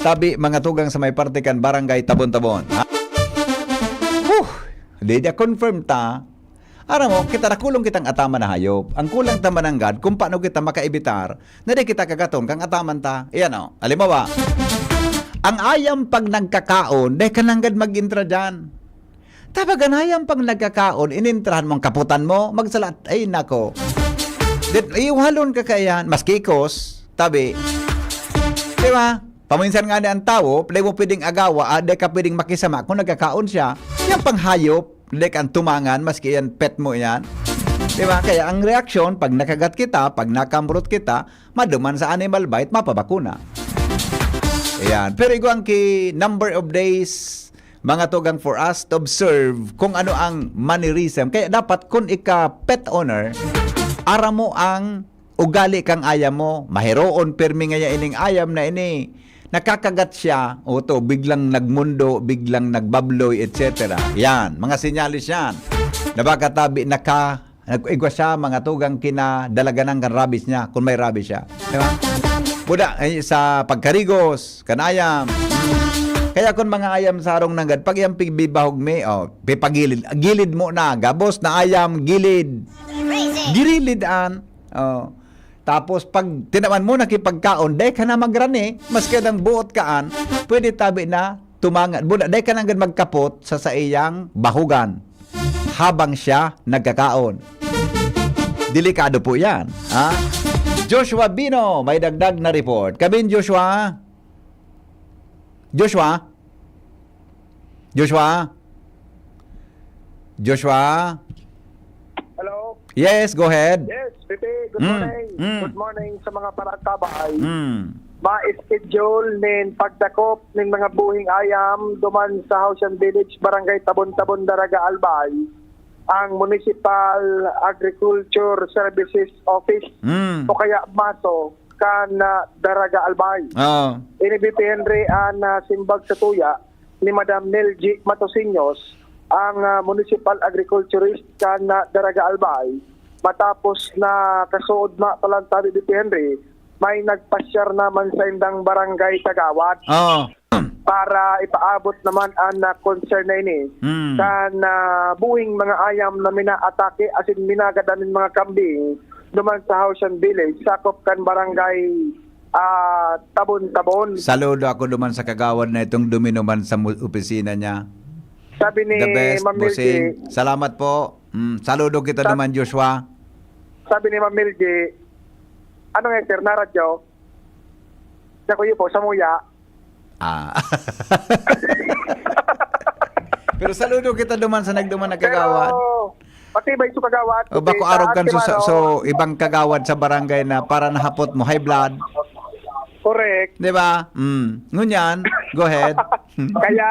tabi, mga tugang sa may parte kan Barangay Tabon-Tabon. Ha? Huh! Di dia confirm ta. Aram mo, kita rakulong kitang ataman na hayop. Ang kulang ta mananggad kung paano kita makaibitar na di kita kagaton kang ataman ta. Iyan o, halimbawa, ang ayam pag nagkakaon, dahil ka nanggad mag-intra dyan. Tabagan hayang pag nagkakaon, inintrahan mong kaputan mo, magsalat, ay nako. Then, iuhalon ka kaiyan, mas kikos, tabi. Di ba? Paminsan nga ni ang tawo, di mo pwedeng agawa, ah, di ka pwedeng makisama kung nagkakaon siya. Yan pang hayop, di ka tumangan, maski yan pet mo yan. Di ba? Kaya ang reaksyon, pag nakagat kita, pag nakamrot kita, maduman sa animal bite, mapabakuna. Ayan. Pero igwang ki number of days, mga tugang, for us to observe kung ano ang mannerism. Kaya dapat kung ika pet owner, aram mo ang ugali kang ayam mo, mahiroon, pirmi ngaya ining ayam na ini, nakakagat siya, o to, biglang nagmundo, biglang nagbabloy, et cetera. Yan, mga sinyalis yan. Na baka tabi naka Nag-igwa siya, mga tugang kinadalaganan kan rabies niya, kung may rabies siya. Di ba? Buda, ay, sa pagkarigos, kan ayam. Kaya kung mga ayam sa arong nanggad, pag iyang pigbibahog mi, oh, pipagilid. Gilid mo na, gabos na ayam, gilid. Girilid an. Oh. Tapos pag tinaman mo, nakipagkaon, dai ka na magrani, maski adang buot kaan, pwede tabi na tumangan. Buda, dai ka nanggad magkapot sa saiyang bahugan habang siya nagkakaon. Delikado po yan. Ha? Joshua Bino, may dagdag na report. Kamin, Joshua? Joshua? Joshua? Joshua? Hello? Yes, go ahead. Yes, Pipi, good Mm, morning. mm. Good morning sa mga paratabay. Mm. Ma-schedule nin pagdakop nin mga buhing ayam duman sa Hausyan Village, Barangay Tabon-Tabon, Daraga, Albay, ang Municipal Agriculture Services Office Mm. o kaya maso kan, ah, Daraga, Albay. Oo. Ini B P N R an, ah, simbag sa tuya ni Madam Nelgy Matosiños, ang, ah, municipal agriculturist kan, ah, Daraga, Albay. Matapos na kasuod na palantabi B P N R, may nagpasyar naman sa indang barangay kagawad Oo. para ipaabot naman ang, ah, concern na ini Mm. kan, ah, buhing mga ayam na minaatake asin minagadan nin mga kambing duman sa Hausyan Village, sakop kan barangay, ah, Tabon-Tabon. Saludo ako duman sa kagawad na itong duminuman sa mu-, opisina niya. Sabi ni The best, Ma'am Bossing. Milky. Salamat po. Mm, saludo kita Sa- duman, Joshua. Sabi ni Ma'am Milky, "Ano nga, sir, na radyo? Sa kuyo po, sa muya." Ah. Pero saludo kita duman sa nagduman na kagawad. Pero, matibay sa kagawad. O, bako Sa arog kan so, sa, Antimano. so, ibang kagawad sa barangay na para nahapot mo, high blood. Correct. Di ba? Mm. Ngunyan, go ahead. Kaya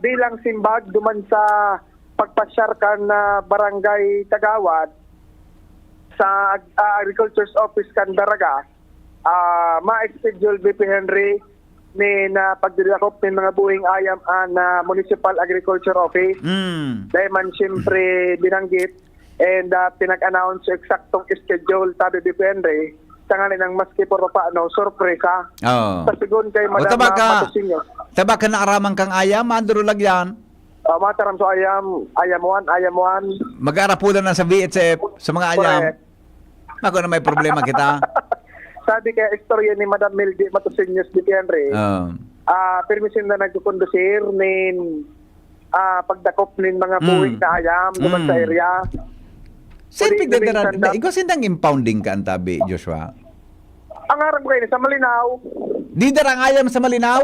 bilang simbag, duman sa pagpasyar kan, ah, barangay kagawad sa ag-, ah, agriculture's office kan Daraga, Ah, ma-schedule, B P Henry, nin, ah, pagdidakop nin mga buhing ayam an, ah, Municipal Agriculture Office. Mm. Dahil man siyempre binanggit and, ah, pinag-announce yung eksaktong schedule, sabi, B P Henry, tanganing maski por paano, sorpresa. Oo. Sa sigon kay O, Madam, taba ah, ka, Patrocinio. Taba ka naaraman kang ayam, Andrew Lagyan. Ah, mataram sa ayam, ayam one, ayam one. Mag-aarapulan na sa V H F, sa mga ayam. Correct. Ako na may problema kita. Sabi kaya istorya ni Madam Mildy Matosinhos de Henry, Oo. ah, pirmi sinda nagkukondusir nin, ah, pagdakop nin mga Mm. buhi na ayam duman sa Mm. area. Saan Pwede pigdadara-, sabihin, na, sanda- igwa sindang impounding ka, antabi, Joshua? Ang aram ko yun, sa Malinaw. Di darang ayam sa Malinaw?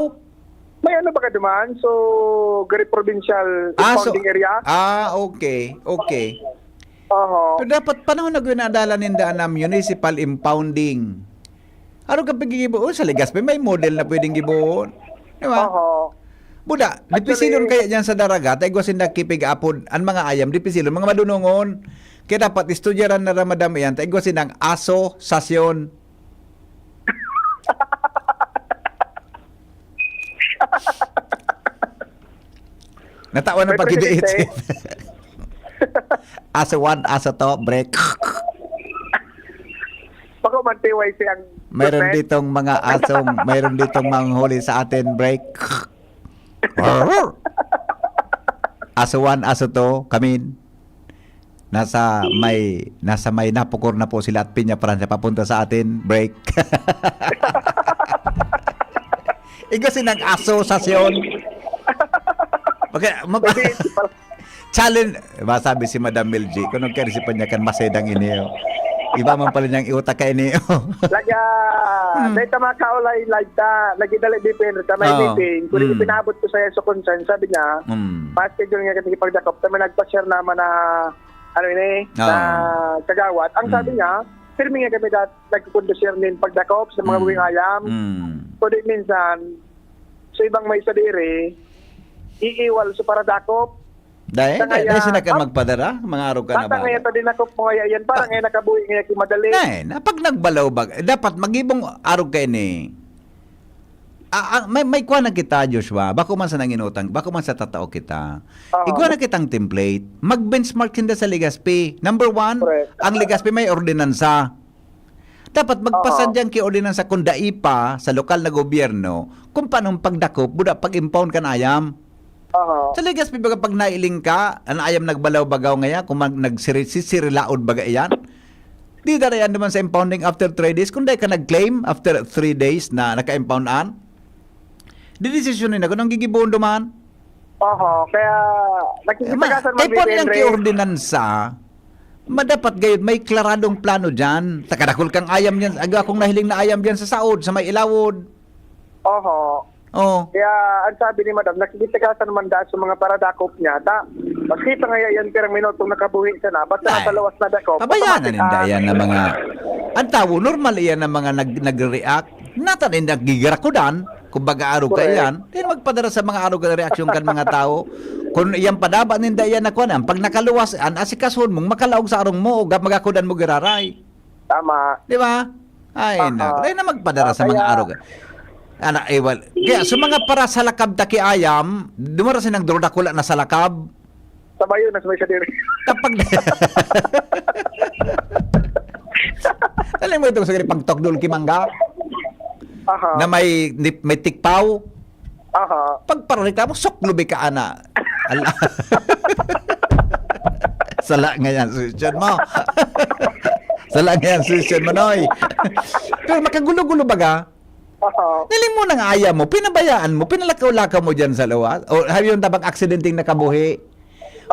May ano ba ka duman? So, gari provincial Ah, so, impounding area? ah, okay, okay. Oho. Pero dapat panahon na ginadala ninda na municipal impounding. Ano ka paggigibo? Oh, sa Legazpi, may model na pwedeng gibohon. Di ba? Oho. Buda, Actually, dipisilon kaya dyan sa Daraga, ta igwa sinda kipig-apod, ang mga ayam, dipisilon, mga madunongon. Kaya dapat, istudyaran na ramadam yan, ta igwa sindang aso, sasyon. Natawa na May pag presidente. Aso one, aso two, break. Bako man T Y C ang Mayroon equipment. Ditong mga asong, mayroon ditong manghuli sa atin, break. Aso one, aso two, kamin. Nasa may, nasa may napukor na po sila at Piña Francia papunta sa atin, break. Igwa sinang asosasyon. Okay, ma- Kasi, Challenge, ba, sabi si Madam Milji, kung nagkaisipan niya kan masedang ini, oh. Iba man pala niyang iutak ka ini, oh. Laga, Hmm. Dahil ta makaulay, live ta, lagi dali depende ta may Oo. Meeting. Kung Hmm. Ipinabot ko sa'yo sa concern, sabi niya, Hmm. "Paschedule nga kita ipagdakop." Kami nagpa-share naman na, ano ini, Oo. Na kagawad. Ang sabi Hmm. niya, pirmi nga kami dat-, nagkukondusir nin pagdakop sa mga Hmm. buwing ayam. Hmm. Kundi minsan, sa ibang may sadiri, iiwal sa paradakop. Dahil, Sa dahil, kaya, dahil sila kan ah, magpadara, mga arog ka na bata ba? Ngayon, ta dinakop mo kaya yan, parang Ta- ngayon nakabuhi ngayon, kimadali. Nay, na pag nagbalaw bag-, dapat magibong arog kayo ni. Ah, ah, may, may kuha na kita, Joshua. Bako man sa nanginutang, bako man sa tatao kita. Oo. Igwa na kitang template. Mag-benchmark sinda sa Legazpi. Number one, Correct. Ang Legazpi may ordinansa. Dapat magpasadyang Oo. Ki ordinansa kung dai pa sa lokal na gobyerno kung paanong pagdakop, buda pag-impound kan ayam. Aha. Sa Legazpi baga pag nailing ka, an ayam nagbalaw-bagaw ngaya, kung mag-, nagsiri-, sisirilaod baga iyan, di darayan naman sa impounding after three days, kung dai ka nag-claim after three days na naka-impound an, di desisyon nila kung anong gigibohon duman. Aha, kaya Eh, ma-, nakikipagasan kay man, puwan niyang Henry. Kiordinansa, madapat gayud may klaradong plano diyan. Takadakol kang ayam diyan, aga akong nahiling na ayam diyan sa saod, sa may ilawod. Oho. Oh. Kaya ang sabi ni Madam, nakikita ka sa naman daan sa mga paradakop niya. Ta, maski pa nga yan, pirang minutong nakabuhi siya na, basta Ay. Nasa lawas na dakop, Pabayaan na automatic, ninda ah, yan na mga, ang tawo, normal iyan na mga nag-, nag-react. Natan ay nagigirakudan, kumbaga arog ka Correct. Iyan, then magpadara sa mga arog na reaksyon kan mga tao. Kung iyan padaba ninda iyan na kuwan, ang pag nakaluwas, an asikasuhon mong makalaog sa arong mo, o ga-, magakudan mo giraray. Tama. Di ba? Ay, Aha. Nak. Dahil na magpadara Ah, sa mga kaya arog. Ana, eh, well, kaya sa mga para sa lakab taki ayam, dumara silang drudakula na sa lakab. Sa bayo na sa may sadiri. Tapag Alam mo itong sa pagtokdol ki mangga? Aha. Na may, may tikpaw? Aha. Pagpareklamo, suklobi ka, ana. Ala. Sala nga yan, susunod mo. Sala nga yan, susunod mo, Noy. Pero makagulo-gulo baga? Aha. Niling mo nang ayam mo, pinabayaan mo, pinalakaw-lakaw mo dyan sa luwas? O, hayon tabang aksidenteng nakabuhi?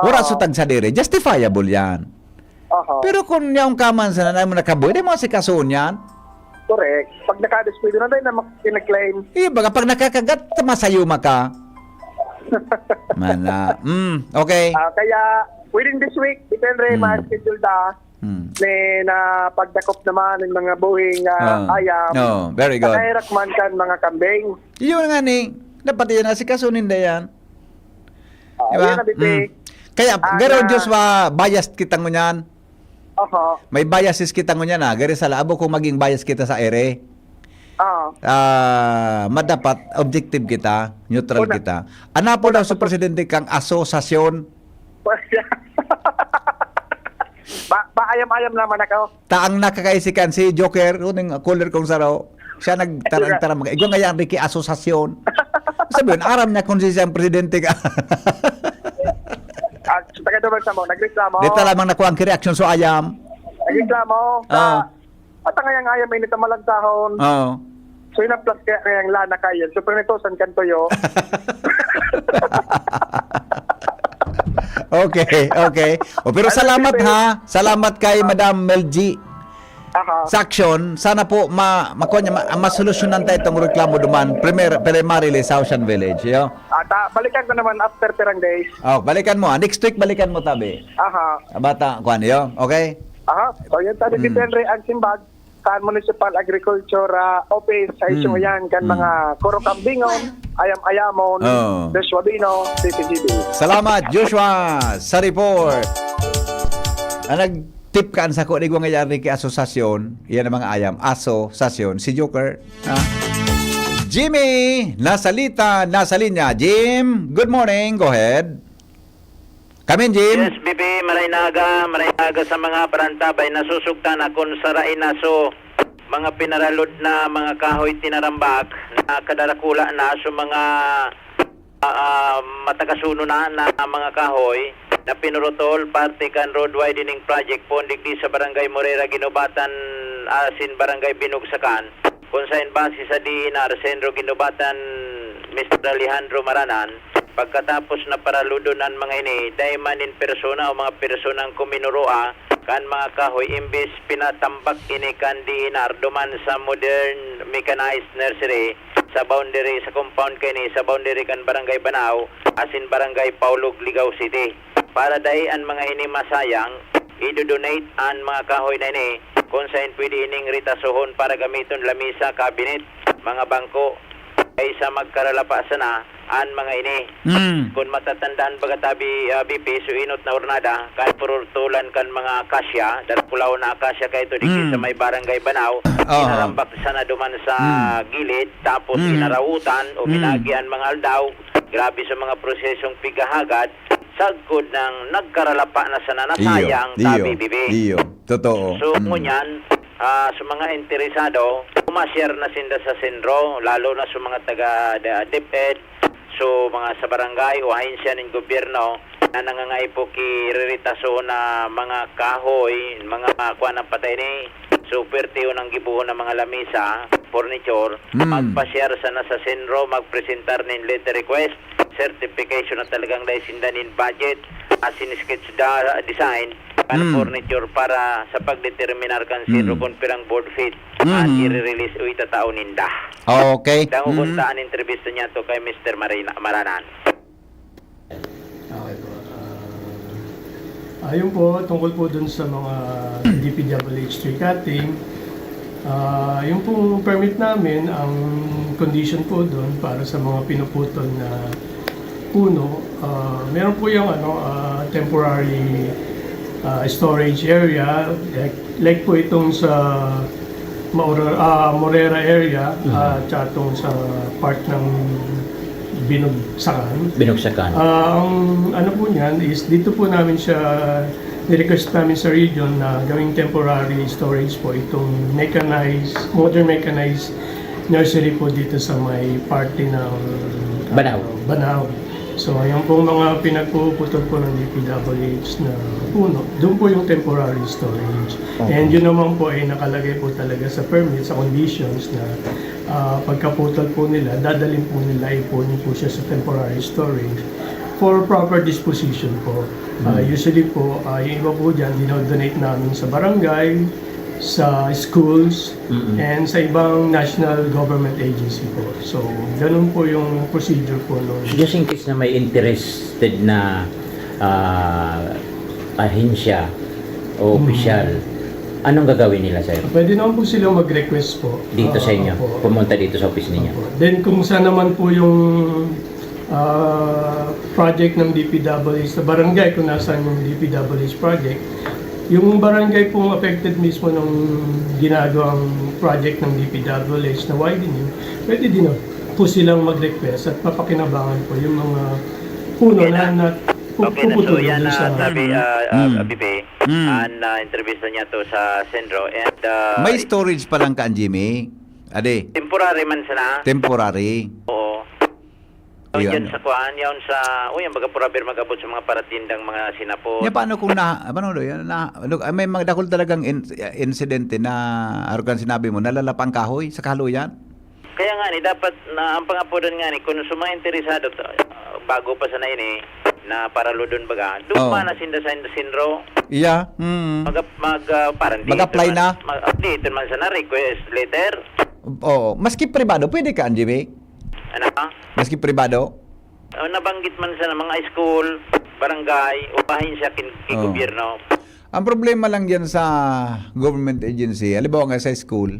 Wala Oo. Sa tagsadiri, justifiable yan. Aha. Pero kung yaong kaman sa nanay mo nakabuhi, di mo asikasuon yan? Correct. Pag nakadespedo na tayo na mak-, kiniklaim. Eh, baga pag nakakagat, masayuma ka. Mana. Mm, okay. Ah, kaya, within this week, depende, Mm. Ma-schedule ta. Mm. Ni na pagdakop naman ng mga buhing, ah, Ah. Ayam. Oh, very good. Nakahirak man kan mga kambing. Yun nga ni, dapat yan, asikaso ninda yan. Ah, Di ba? Yun na, Bibi. Mm. Kaya, Ah, pero na Diyos ba, biased kita ngunyan? Oho. May biases kita ngunyan, ah. Gari sa labo kung maging bias kita sa ere. Ah, madapat objective kita, neutral Una. kita. Ana po daw sa presidente kang asosasyon. Ba, ba, ayam-ayam naman ako. Taang nakakaisikan si Joker, uning cooler kong saro. Siya nagtarang-tarang, mga igwa nga yan, Ricky, asosasyon. Sabi yun, aram niya kung si siyang presidente ka. Ah, sa taga Duman sa mo, nagreklamo. Dito lamang nakuha ang reaction so ayam. Nagreklamo. Ah. Sa, at ang ayang ayam, init ang malagtahon. Oo. So, yun ang plus kaya, kaya ang lana kayo. So, pernitosan kan tuyo. Okay, okay. O, pero Ano, salamat, Pepe? ha. Salamat kay Madam Mel G. Aha. Sa aksyon, sana po ma-, makuha niya, ma-, masolusyonan tayo itong reklamo duman. Primer-, primarily sa Ocean Village, yo? At, ah, balikan ko naman after pirang days. Oh, balikan mo. Ah, next week, balikan mo, tabi. Aha. Ah, bata, kuha niyo. Okay? Aha. So, yun, tabi Mm. si Henry ang simbag sa Municipal Agriculture, ah, Office sa Mm. Isyo yan, kan Mm. mga Kurokambingon, Ayam-Ayamon, Oh. Joshua Bino, C C G B. Salamat, Joshua, sa report. Ang nag-tip ka, ang sako, di ko nga yari kay asosasyon, yan ang mga ayam, asosasyon, si Joker, ha? Jimmy, nasalita, nasa linya. Jim, good morning, go ahead. Come in, Jim. Yes, B B, maray na aga, maray na aga sa mga parantabay na susugtan akon sa Rainaso. Mga pinaralod na mga kahoy tinarambak na kadarakula na sa mga, ah, ah, matagasuno na, na mga kahoy na pinurutol parte kan road widening project po digdi sa Barangay Morera, Ginubatan, asin Barangay Binugsakan. Kun saen base sa D E N R, Senro Ginubatan, Mister Alejandro Maranan, pagkatapos na paraludon an mga ini, dai man nin persona o mga personang kuminurua kan mga kahoy, imbes pinatambak ini kan D E N R duman sa modern mechanized nursery sa boundary, sa compound kaini, sa boundary kan Barangay Banao asin Barangay Paulog, Ligao City. Para dai an mga ini masayang, idodonate an mga kahoy na ini, kun saen pwede ining ritasohon para gamiton lamisa, cabinet, mga bangko, kaysa magkaralapa sana an mga ini. Mm. Kun matatandaan baga tabi, ah, B P, so inot na ornada, kan purutulan kan mga akasya, darakulaw na akasya kaito digdi Mm. sa may Barangay Banao, Aha. inarambak sana duman sa Mm. gilid, tapos Mm. inarawutan, Mm. uminagi an mga aldaw, grabe sa mga prosesong pighahagad, sagkod nang nagkaralapa na sana, Iyo, nasayang, iyo, tabi, Bibi. iyo. Totoo. So, Mm. ngunyan, ah, sa mga interesado, pumasyar na sinda sa sentro, lalo na sa mga taga da-, DepEd, so, mga sa barangay o ahensya nin gobyerno na nangangaipo ki riritaso na mga kahoy, mga kuwan ang patay ni, so, pwerte yun ang gibuhon ng mga lamisa, furniture, Mm. magpasyar sana sa sentro, magpresentar nin letter request, certification na talagang dai sinda nin budget, asin sketch da-, design, kan Mm. furniture para sa pagdeterminar kan sentro Mm. kung pirang board feet an Mm. i-release o itatao ninda. Okay. Dangogon Mm. ta an entrevista niya to kay Mister Marina, Maranan. Okay po. Ah, ayun po, tungkol po dun sa mga D P W H tree cutting, ah, yung pong permit namin, ang condition po dun para sa mga pinuputol na puno, ah, meron po yung ano, ah, temporary, ah, storage area, like, like po itong sa Maura-, ah, Morera area, Mhm. ah, tsaka itong sa part ng Binugsakan. Binugsakan. Ah, ang ano po niyan is dito po namin siya, ni-request namin sa region na gawing temporary storage po itong mechanized, modern mechanized nursery po dito sa may parte ng, ah, Banao. Banao. So, ayan pong mga pinagpuputol po ng D P W H na puno. Doon po yung temporary storage. Okay. And yun naman po ay nakalagay po talaga sa permit, sa conditions na, ah, pagkaputol po nila, dadalhin po nila, ipunin po siya sa temporary storage for proper disposition po. Ah, Mm. usually po, ah, yung iba po dyan, dinodonate namin sa barangay, sa schools, Mm-mm. and sa ibang national government agency po. So, ganun po yung procedure po nun. Just in case na may interested na, ah, ahensya o Mm. opisyal, anong gagawin nila, sir? Pwede naman po silang mag-request po. Dito sa Ah, inyo? opo. Pumunta dito sa office ninyo? Opo. Then, kung saan naman po yung ah, project ng D P W H sa barangay, kung nasaan yung D P W H project, Yung barangay pong affected mismo ng ginagawang project ng D P W H na widening, pwede din po silang mag-request at papakinabangan po yung mga puno na, na pu- Okay na, so puputulin yan dun na sa sabi, ah, ah, Mm. Abibe, Mm. an ah, intervista niya to sa Senro, and ah, May storage pa lang ka, Jimmy? Ade? Temporary man sana. Temporary. Oo. Iyon. Diyan sa kuan, yaon sa, uy, ang baga purabir mag-abot sa mga paratindang mga sinapot. Nya, paano kung na, paano do yan? Na, ano, ah, may mga dakul talagang in-, insidente na, arukan sinabi mo, nalalapa ang kahoy sa kahaluyan? Kaya nga ni, dapat na ang pangapudan nga ni, kung sa mga interesado, ah, bago pa sana ini, na paraludon baga, Oo. duman na sinda sa Senro. Iya, mm. Mag-, mag, ah, parang di Mag-apply ito man, na? mag-, di ito man sana request letter. Oo, maski pribado, pwede ka, Angie May? Ano? Maski pribado? Ah, nabanggit man sa mga school, barangay, o ahensya kin-, kin Oo. gobyerno. Ang problema lang yan sa government agency, halimbawa nga sa school,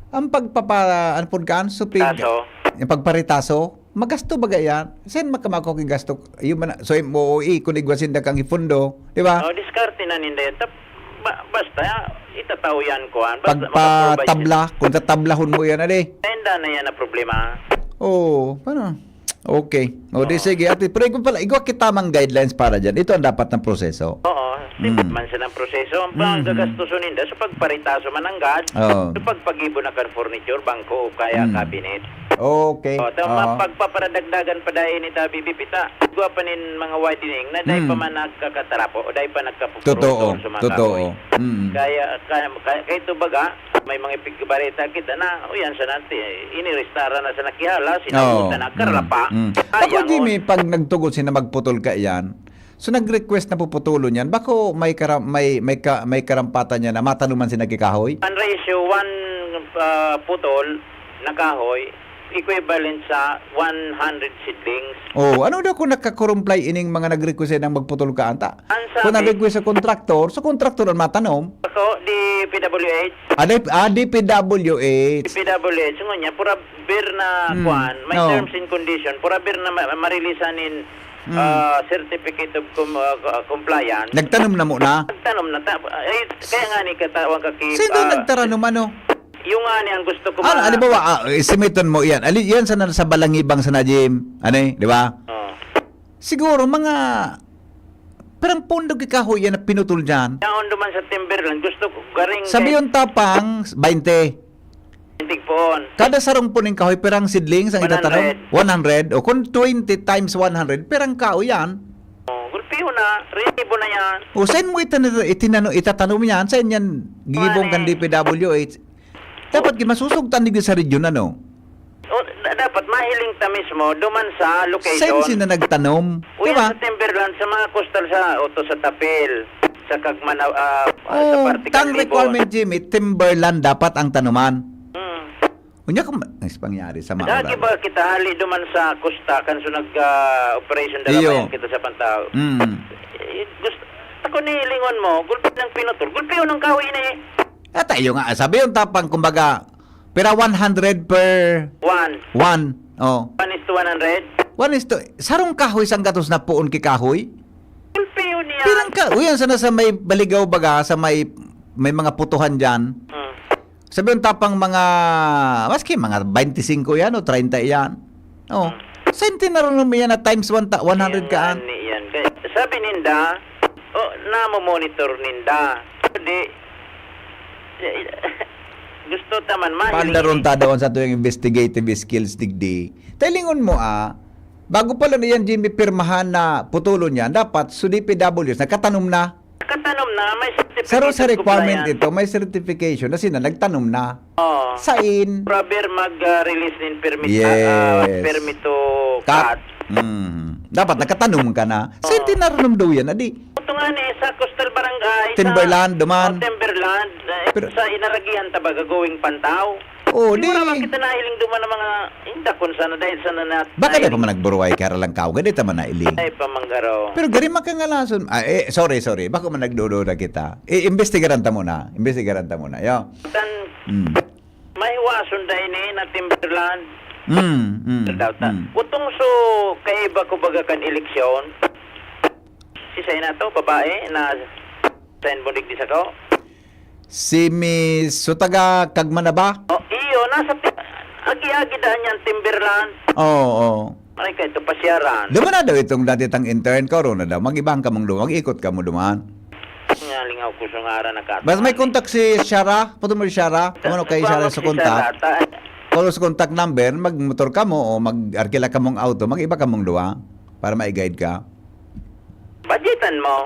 ang pagpapa-, ano po ka, supig, Taso. yung pagparitaso, magasto baga yan. Saan makamako king gasto? Yung man, so, M O O E, kung igwasin na kang ifundo, di ba? Oh, diskarte na ninda yan. Tap-, ba-, basta, itataw yan, kuan. Basta Pagpatabla, kung tatablahon mo yan, ali. Tenda na yan ang problema. Oo, paano? Okay. O, di Ah. sige. Ate, pero igwa pala, igwa kita mang guidelines para dyan. Ito ang dapat ng proseso. Oo, simple Mm. man siya ng proseso. Ang Mhm. gagastuson ninda sa pagparitaso man ang gad, Oo. sa pagpagibo na kan furniture, bangko o kaya Mm. cabinet. Okay. O, ta-, Aha. mapagpaparadagdagan pa dahil ni Tabi Bibita. Igwa pa nin mga widening na dahil Mm. pa man nagkakatarapo o dahil pa nagkapupurutol Totoo, sa mga totoo. kahoy. Mm. Kaya, kaya, kaya, kaya ito baga, may mga ipigbareta kita na, o yan, sa nati, inirestara na sa nakihala, Oo. sinabutan na, karapa. Mm. Mm. Ako, Sayang, Jimmy, oh. pag nagtugod sina magputol ka iyan, so nag-request na puputulon yan, bako may kara-, may, may ka-, may karampatan niya na matanuman si nagkikahoy? Ang ratio, one, ah, putol na kahoy, equivalent sa one hundred seedlings. Oh, ano daw kung nakakurumply ining mga nag-request ng magputol ka anta? Ang Kung sabi nag-request sa kontraktor, sa kontraktor ang matanom. Ako, D P W H. Ah, di-, ah, D P W H. D P W H, ngunyan, pura bir na Hmm. kuan, may Oh. terms and condition, pura bir na ma-, marilisan in, Hmm. ah, certificate of com-, ah, co-, compliance. Nagtanom na muna? Nagtanom na ta-, eh, kaya nga ni katawag ka ki-, Sino ah, nagtaranom, ano? Yung nga ni ang gusto ko Ah, ma- halimbawa, ah, estimate mo yan. Ali, yan sa, sa Balangibang sa Najim, ano eh, di ba? Oh. Siguro, mga, parang pundog ikahoy yan na pinutol dyan. Yaon duman sa timberland, gusto ko garing Sabi kay yung tapang, baynte. Tigpoon. Kada sarong puning kahoy, pirang seedlings ang One hundred. itatanom? One hundred. O kung twenty times one hundred, pirang kahoy yan? Oh, gulpiho na, resibo na yan. O, saan mo itan-, itinano-, itatanom yan? Saan yan gigibong Mani. kan D P W H? Dapat Oh. gi-, masusugtan digdi sa region, ano? O, da-, dapat mahiling ta mismo, duman sa location. Saan sila nagtanom? O, Di yan ba? sa timberland, sa mga coastal sa, o to sa Tapil, sa Kagmana-, ah, sa Oh, parte tang kan Libon. requirement, Jimmy, timberland dapat ang tanuman. Hmm. Unya kung ma-, mas pangyari sa Dagi maoran. ba kita hali duman sa kusta, kan so nag, ah, operation Iyo. Dalabayan kita sa Pantao? Mm. Eh, gusto, ako ni lingon mo, gulpi ng pinutol, gulpi ng kahoy ni. At tayo nga, sabi yung tapang, kumbaga, pira one hundred per One. one. Oh. One is to one hundred? One is to, sarong kahoy, sang gatos na puon ki kahoy? Gulpi yun yan. Pirang ka, uyan, sana sa may baligaw baga, sa may, may mga putuhan dyan. Hmm. Sabi yung tapang mga, maski mga twenty-five yan o treinta yan. Oh. Hmm. Centenary mo yan na times one ta-, one hundred Yan, kaan. yan, yan. Kaya sabi ninda, oh, namo-monitor ninda. Di, gusto ta man mahiling Pandaron ini. ta daw sa tuyang investigative skills digdi. Tailingon mo, ah, bago pa lang yan, Jimmy, pirmahan na putulon yan, dapat sa D P W S, nagkatanom na. Katanom na, may certificate Saro sa of requirement compliance. ito, may certification na sila nagtanom na. Oo. Sain? Probably mag, ah, release nin permit, ah, ah, Yes. permit to Cut. cut. Mm. Dapat nakatanom ka na. Oo. Centenary nung daw yan, adi. Ito nga ni, sa coastal barangay, sa Timberland, duman. Oh, timberland, eh, Pero sa inaragihan ta baga, going Pantao. Oh, Di di. wala man kita nahiling duman ng mga inda kung sana dahil sana na Baka na nahiling. pa man nagburuway ka, ralang kao, gadi ta man nailing. Ay, pamanggaro. Pero gari makangalason. Ah, eh, sorry, sorry. Baka man nagdududa kita. Eh, imbestigaran ta muna. Imbestigaran ta muna. Yo. Tan, Mm. may wason dahil ni na timberland. Mm, mm, Daw ta. mm. Utong so, kaiba ko baga kan eleksyon. Si Sena to, babae, na Sa Inbundig di sa ko? Si Miss, so taga Kagman na ba? Oh, iyo, nasa ti-, agi-agi daan yan, Timberland. Oo, oo. Ay, kaito pa siya ran. Duman na daw itong dati tang intern, karon na daw. Mag-ibahan ka mong duman, mag-ikot ka mo duman. Nga, lingaw ko sa ngaran na kat-, Mas may kontak si Shara? Puto mo si Shara? Kung ano kay Shara sa kontak? Kung sa kontak number, magmotor ka mo o mag-arkila ka mong auto, mag-iba ka mong duwa para ma-guide ka. Budgetan mo.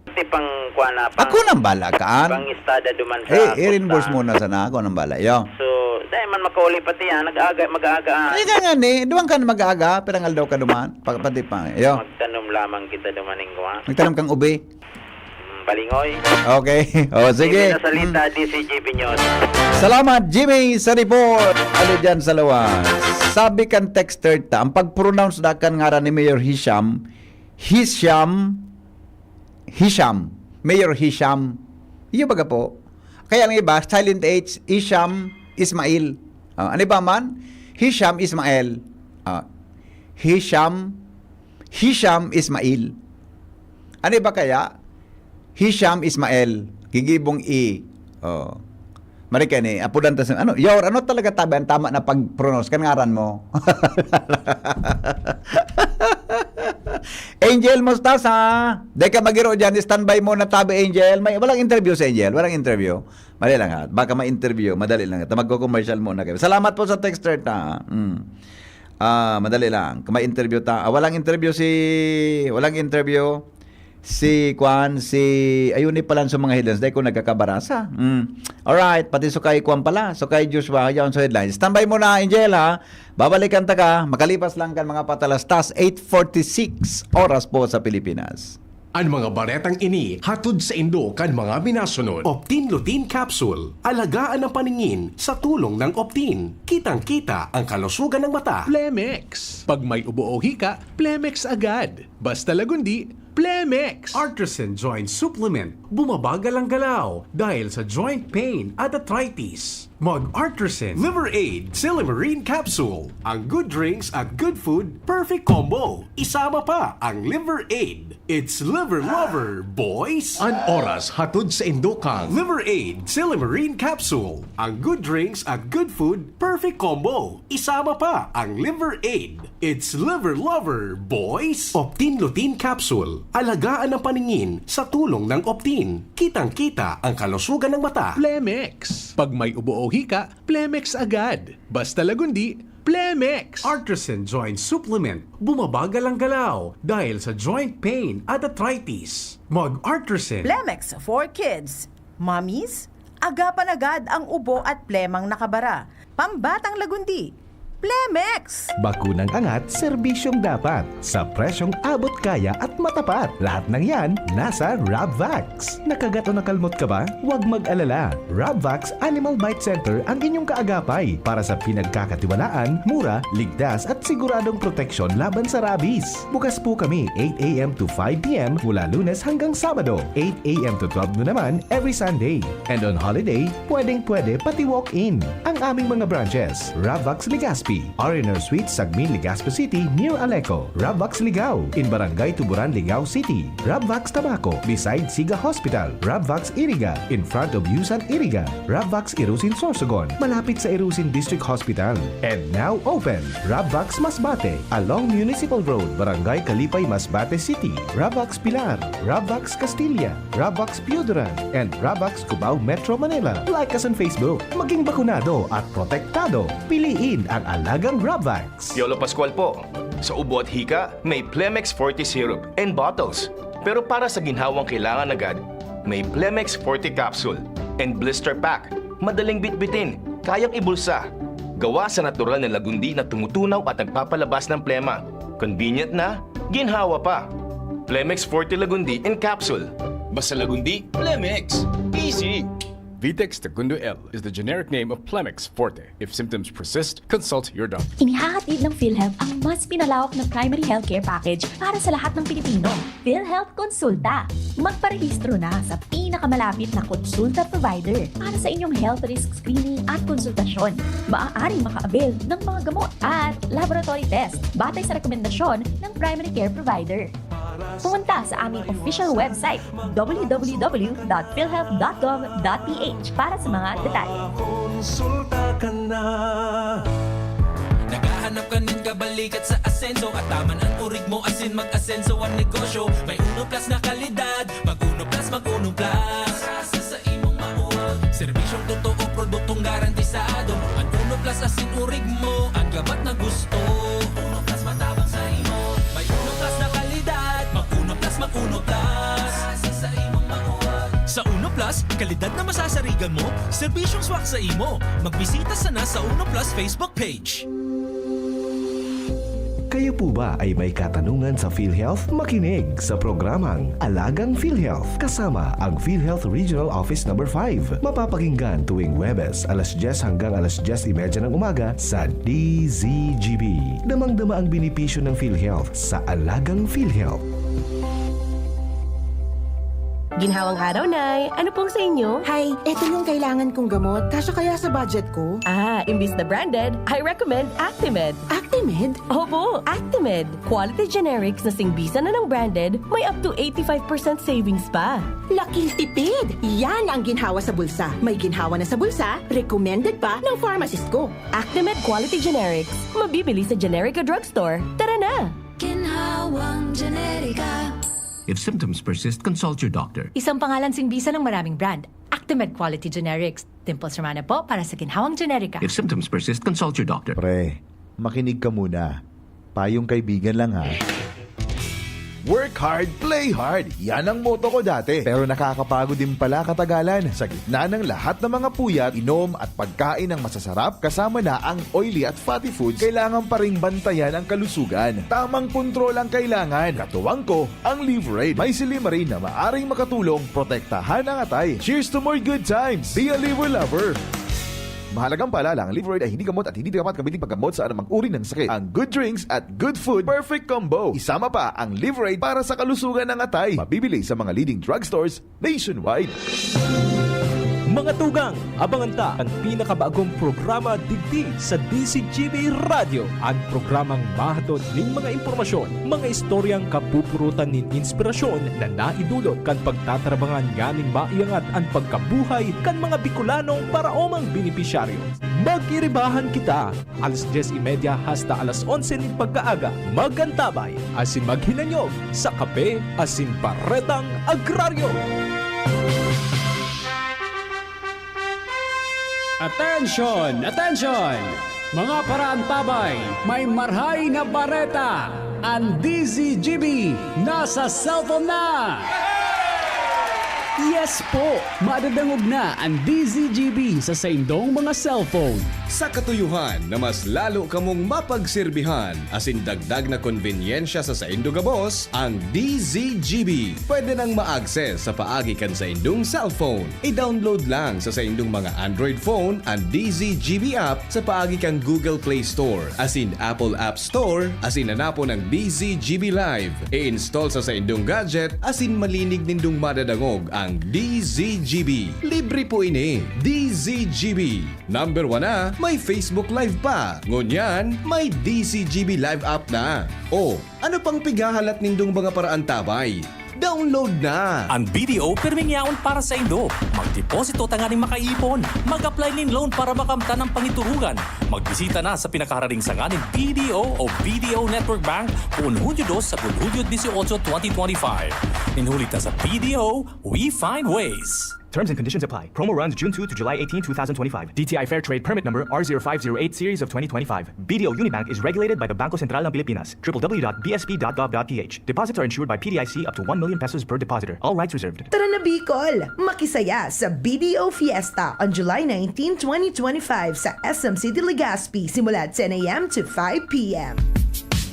Pati pang kuha na, pang, Ako nang bala kaan. Pang istada duman sa Eh, i-reimburse posta. Muna sana ako nang bala. Yo. So, dahil man makauli pati yan, nag-aaga, mag-aaga. Ay, ka nga ni, duwang ka na mag-aaga, pirang aldaw ka duman, pa-, pati pa. Yo. Magtanom lamang kita duman ning kuha. Nagtanom kang ubi? Mm, balingoy. Okay. O, sige. Hindi na salita, Mm. D C J Binyos. Salamat, Jimmy, sa report. Ano dyan sa lawas? Sabi kan texter ta, ang pag-pronounce na kan ngaran ni Mayor Hisham, Hisham, Hisham, Mayor Hisham. Iyo baga po. Kaya ang iba, silent H, Hisham Ismail. Ah, ano ba man? Hisham Ismail. Ah, Hisham, Hisham Ismail. Ano ba kaya? Hisham Ismail. Gigibong E. Oh. Mari ka ni, apodan ta sa, ano, Yor, ano talaga tabi ang tama na pag-pronounce kan ngaran mo? Angel, musta sa? Di ka magiro dyan, standby muna tabi, Angel. May, walang interview si Angel, walang interview. Madali lang ha, baka may interview, madali lang. Ta magko-commercial muna kayo. Salamat po sa texter ta. Mm. Ah, madali lang. Kung may interview ta, ah, walang interview si, walang interview si Kwan, si, ayun ni palan sa mga headlines, dahil ko nagkakabarasa. Mm. Alright, pati so kay Kwan pala, so kay Joshua, yaon sa headlines. Standby muna, Angel, ha? Babalikan ta ka, makalipas lang kan mga patalastas, eight forty-six oras po sa Pilipinas. An mga baretang ini hatod saindo kan mga minasunod. Optin Lutein Capsule. Alagaan ang paningin sa tulong ng Optin. Kitang-kita ang kalusugan ng mata. Plemex. Pag may ubo o hika, Plemex agad. Basta lagundi, Plemex. Artisan Joint Supplement. Bumabagal ang galaw dahil sa joint pain at arthritis. Mag Artisan Liver Aid Silymarin Capsule. Ang good drinks at good food, perfect combo. Isama pa ang Liver Aid. It's Liver Lover, boys! An oras hatod saindo kan Liver Aid Silymarin Capsule. Ang good drinks at good food, perfect combo. Isama pa ang Liver Aid. It's Liver Lover, boys! Optin Lutein Capsule. Alagaan ang paningin sa tulong ng Optin. Kitang-kita ang kalusugan ng mata. Plemex. Pag may ubo o hika, Plemex agad. Basta lagundi, Plemex. Artisan Joint Supplement. Bumabagal ang galaw dahil sa joint pain at arthritis. Mag Artisan. Plemex for kids. Mommies, agapan agad ang ubo at plemang nakabara. Pambatang lagundi, Plemex! Bakunang angat, serbisyong dapat, sa presyong abot kaya at matapat. Lahat ng yan, nasa Rabvax. Nakagat o nakalmot ka ba? Huwag mag-alala. Rabvax Animal Bite Center ang inyong kaagapay para sa pinagkakatiwalaan, mura, ligtas at siguradong proteksyon laban sa rabies. Bukas po kami eight a m to five p m mula Lunes hanggang Sabado, eight a m to twelve noon naman every Sunday. And on holiday, pwedeng-pwede pati walk-in. Ang aming mga branches, Ravvax Legazpi, R and R Suites, Sagmin, Legazpi City, near Aleco, Ravvax Ligao, in Barangay Tuburan, Ligao City, Ravvax Tabaco, beside Siga Hospital, Ravvax Iriga, in front of Yusan Iriga, Ravvax Irusin Sorsogon, malapit sa Irusin District Hospital. And now open, Ravvax Masbate, along Municipal Road, Barangay Kalipay, Masbate City, Ravvax Pilar, Ravvax Castilla, Ravvax Pioduran, and Ravvax Cubao, Metro Manila. Like us on Facebook. Maging bakunado at protektado. Piliin ang alagang Ravvax. Piolo Pascual po. Sa ubo at hika, may Plemex Forte Syrup and bottles. Pero para sa ginhawang kailangan agad, may Plemex Forte Capsule and Blister Pack. Madaling bitbitin, kayang ibulsa. Gawa sa natural na lagundi na tumutunaw at nagpapalabas ng plema. Convenient na, ginhawa pa. Plemex Forte Lagundi in Capsule. Basta Lagundi, Plemex. Easy! Vitex Segundo L is the generic name of Plemex Forte. If symptoms persist, consult your doctor. Inihahatid ng PhilHealth ang mas pinalawak na primary healthcare package para sa lahat ng Pilipino. PhilHealth Konsulta. Magparehistro na sa pinakamalapit na konsulta provider para sa inyong health risk screening at konsultasyon. Maaaring maka-avail ng mga gamot at laboratory test batay sa rekomendasyon ng primary care provider. Para Pumunta sa aming official website, w w w dot philhealth dot gov dot p h, para sa mga detalye. Konsulta ka na. Naghahanap ka nin kabalikat sa asenso, at taman ang urig mo asin mag-asenso ang negosyo. May Uno Plus na kalidad, mag Uno Plus, mag Uno Plus. Sa imong mauwag, serbisyong totoo, produktong garantisado. Ang Uno Plus asin urig mo, ang gabat na gusto. Uno Plus matabang sa imo. May Uno Plus na kalidad, mag Uno Plus, mag Uno Plus. Sa imong mauwag. Sa Uno Plus, kalidad na masasarigan mo, serbisyong swak sa imo. Magbisita sana sa Uno Plus Facebook page. Kayo po ba ay may katanungan sa PhilHealth? Makinig sa programang Alagang PhilHealth kasama ang PhilHealth Regional Office Number five. Mapapakinggan tuwing Huwebes, alas dyes hanggang alas dyes y media ng umaga sa D Z G B. Damang-dama ang benepisyo ng PhilHealth sa Alagang PhilHealth. Ginhawang araw, Nay! Ano pong sa inyo? Hay, eto yung kailangan kong gamot. Kasya kaya sa budget ko? Ah, imbis na branded, I recommend Actimed. Actimed? Opo, Actimed. Quality generics na singbisan na ng branded, may up to eighty-five percent savings pa. Laking tipid! Yan ang ginhawa sa bulsa. May ginhawa na sa bulsa, recommended pa ng pharmacist ko. Actimed Quality Generics. Mabibili sa Generica Drugstore. Tara na! Ginhawang Generica. If symptoms persist, consult your doctor. Isang pangalan singbisan ng maraming brand. Actimed Quality Generics. Dimples Romana po para sa ginhawang generika. If symptoms persist, consult your doctor. Pre, makinig ka muna. Payong kaibigan lang ha. Work hard, play hard. Yan ang motto ko dati. Pero nakakapagod din pala katagalan. Sa gitna ng lahat ng mga puyat, inom at pagkain ng masasarap, kasama na ang oily at fatty foods, kailangan pa ring bantayan ang kalusugan. Tamang kontrol ang kailangan. Katuwang ko, ang Livraid. May silymarin na maaring makatulong protektahan ang atay. Cheers to more good times! Be a Liver Lover! Mahalagang paalala, ang Livraid ay hindi gamot at hindi dapat gamitin paggamot sa anumang uri ng sakit. Ang good drinks at good food, perfect combo. Isama pa ang Livraid para sa kalusugan ng atay. Mabibili sa mga leading drugstores nationwide. Mga tugang, abangan ta an pinakabagong programa digdi sa D Z G B Radyo, an programang mahatod nin mga impormasyon, mga istoryang kapupurutan nin inspirasyon na naidulot kan pagtatrabangan nganing maiangat an pagkabuhay kan mga Bicolanong paraomang benepisyaryo. Magiribahan kita, alas dyes y media hasta alas onse nin pagkaaga. Mag-antabay asin maghinanyog sa Kape asin Baretang Agraryo. Atensyon! Atensyon! Mga paraantabay, may marhay na bareta! An D Z G B nasa cellphone na! Yes po! Madadangog na an D Z G B sa saindong mga cellphone. Sa katuyohan na mas lalo kamong mapagserbihan asin dagdag na konbenyensya sa saindo gabos, ang D Z G B pwede nang ma-access sa paagi kan saindong cellphone. I-download lang sa saindong mga Android phone an D Z G B app sa paagi kan Google Play Store asin Apple App Store asin hanapon ang D Z G B Live. I-install sa saindong gadget asin malinig nindong madadangog ang D Z G B. Libre po ini. D Z G B. Number one na, may Facebook Live pa. Ngunyan, may D Z G B Live app na. O, ano pang pighahalat nindong mga paraantabay? Download na! An B D O pirming yaon para saindo. Magdeposito tanganing makaipon. Mag-apply nin loan para makamtan an pangiturugan. Magbisita na sa pinakaharaning sanga nin B D O o B D O Network Bank poon Hunyo dos sagkod Hunyo dieciocho, twenty twenty-five. Nin huli ta sa B D O, we find ways. Terms and conditions apply. Promo runs June two to July eighteen, two thousand twenty-five. D T I Fair Trade Permit Number R zero five zero eight Series of twenty twenty-five. B D O Unibank is regulated by the Bangko Sentral ng Pilipinas. W W W dot B S P dot gov dot P H. Deposits are insured by P D I C up to one million pesos per depositor. All rights reserved. Tara na, Bicol! Makisaya sa B D O Fiesta on July nineteen, twenty twenty-five sa S M City Legazpi, simula ten a m to five p m.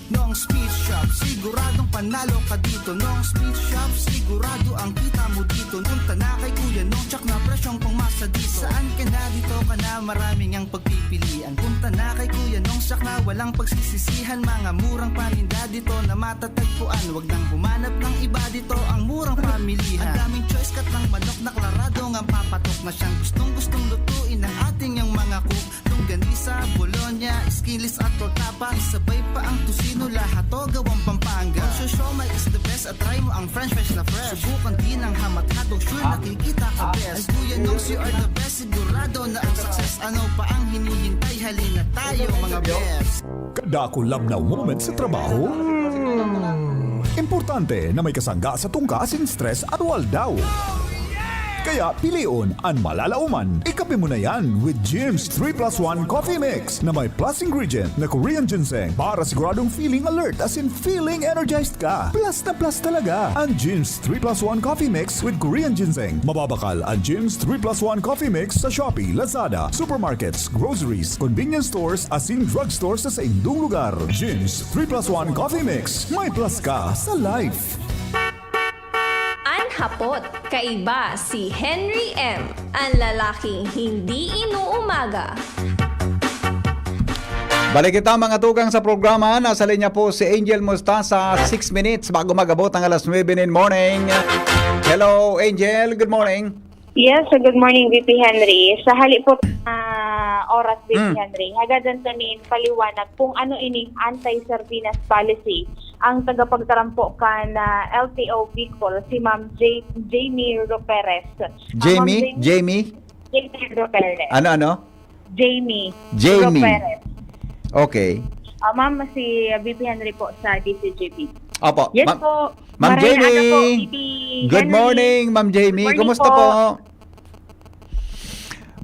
Nong Speed Shop, siguradong panalo ka dito. Nong Speed Shop, sigurado ang kita mo dito. Punta na kay Kuya Nong, tsak na presyong pangmasa dito. Saan ka na, dito ka na, maraming ang pagpipilian. Punta na kay Kuya Nong, tsak na walang pagsisisihan. Mga murang paninda dito na matatagpuan. Wag nang humanap ng iba dito, ang murang pamilihan. Ang daming choice, cut ng manok na klaradong ang papatok na siyang gustong-gustong lutuin ng ating yang mga cook. Ganisa, Bologna, skinless at tortapa. Sabay pa ang tocino, lahat to gawang Pampanga. Ang siomai is the best at try mo ang french fries na fresh. Subukan din ang hamat hotdog, sure nakikita ka best. Ay kuya Nongs, you are the best, sigurado na ang success. Ano pa ang hinihintay? Halina tayo mga best. Kadakul lamnaw moment sa trabaho? Importante na may kasangga sa tungka asin stress aroaldaw. Kaya pilion an malalaoman. Ikape mo na yan with Jim's three plus one Coffee Mix na may plus ingredient na Korean ginseng para siguradong feeling alert asin feeling energized ka. Plus na plus talaga ang Jim's three plus one Coffee Mix with Korean ginseng. Mababakal ang Jim's three plus one Coffee Mix sa Shopee, Lazada, supermarkets, groceries, convenience stores asin drugstore sa saindong lugar. Jim's three plus one Coffee Mix. May plus ka sa life. An hapot, kaiba si Henry M, an lalaking hindi inuumaga. Balik kita mga tugang sa programa. Nasa linya po si Angel Mustasa. Six minutes bago mag-abot ang alas nuebe nin morning. Hello, Angel. Good morning. Yes, so good morning, V P Henry. Sa hali po na oras, V P Mm. Henry, hagadan ta nin paliwanag kung ano ining anti-sardinas policy. Ang tagapagtarampo kan ah, L T O Bicol, si Ma'am J- Jamie Roperes. Ah, Ma'am Jamie? Jamie? Jamie Roperes. Ano, ano? Jamie. Jamie. Roperes. Okay. Ah, ma'am, si V P Henry po sa D C G P. Opo. Yes Ma'am- po. Ma'am Maray na aga Jamie. po, V P Good Henry. morning, Ma'am Jamie. Morning Kumusta po. po?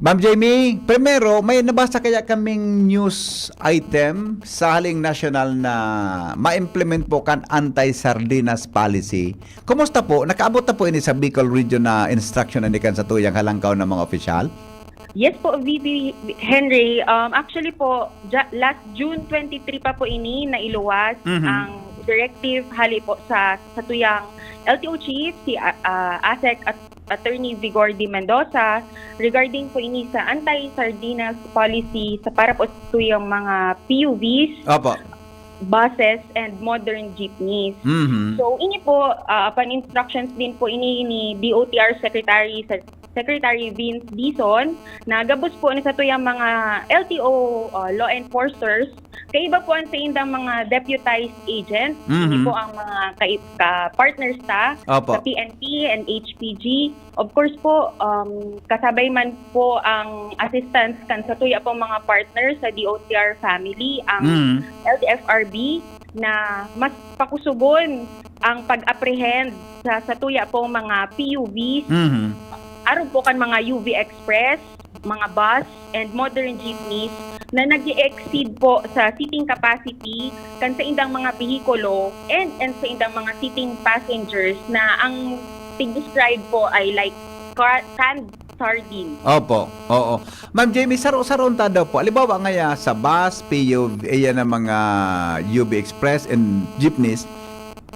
Ma'am Jamie, primero, may nabasa kaya kaming news item sa haling national na ma-implement po kan anti-sardinas policy. Kumusta po? Nakaabot na po ini sa Bicol Region na instruction na nikan sa tuyang halangkaw ng mga opisyal? Yes po, V P Henry. Um, actually po, ja- last June twenty-three pa po ini nailuwas Mhm. ang directive hali po sa sa tuyang L T O chief, si uh, uh, ASEC at Attorney Vigor de Mendoza regarding po ini sa anti-sardinas policy sa para po sa tuyang mga P U Vs, Opo. buses, and modern jeepneys. Mhm. So, ini po, ah, upon instructions din po ini ni D O T R Secretary sa Secretary Vince Dizon, na gabos po ni sa tuyang mga L T O uh, law enforcers, kaiba po ang sa indang mga deputized agent, Mhm. hindi po ang mga kai- ka-partners ta Opo. sa P N P and H P G. Of course po, um, kasabay man po ang assistance kan sa tuya pong mga partners sa D O T R family, ang Mhm. L T F R B, na mas pakusugon ang pag-apprehend sa, sa tuya pong mga P U Vs, Mhm. arog po kan mga U V Express, mga bus, and modern jeepneys na nag exceed po sa seating capacity kan sa indang mga behikulo and, and sa indang mga seating passengers na ang tig-describe po ay like car- canned sardine. Opo, oo. Ma'am Jamie, saro-saro ta daw po. Halimbawa ngaya sa bus, P U V, ayan ang mga U V Express and jeepneys.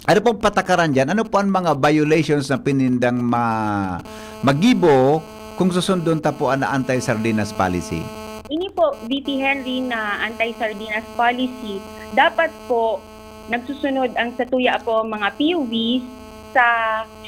Ano pong patakaran dyan? Ano po ang mga violations na pinindang ma magibo kung susundon ta po ang anti-sardinas policy? Ini po, V P Henry, na anti-sardinas policy, dapat po nagsusunod ang satuya po mga P U Vs sa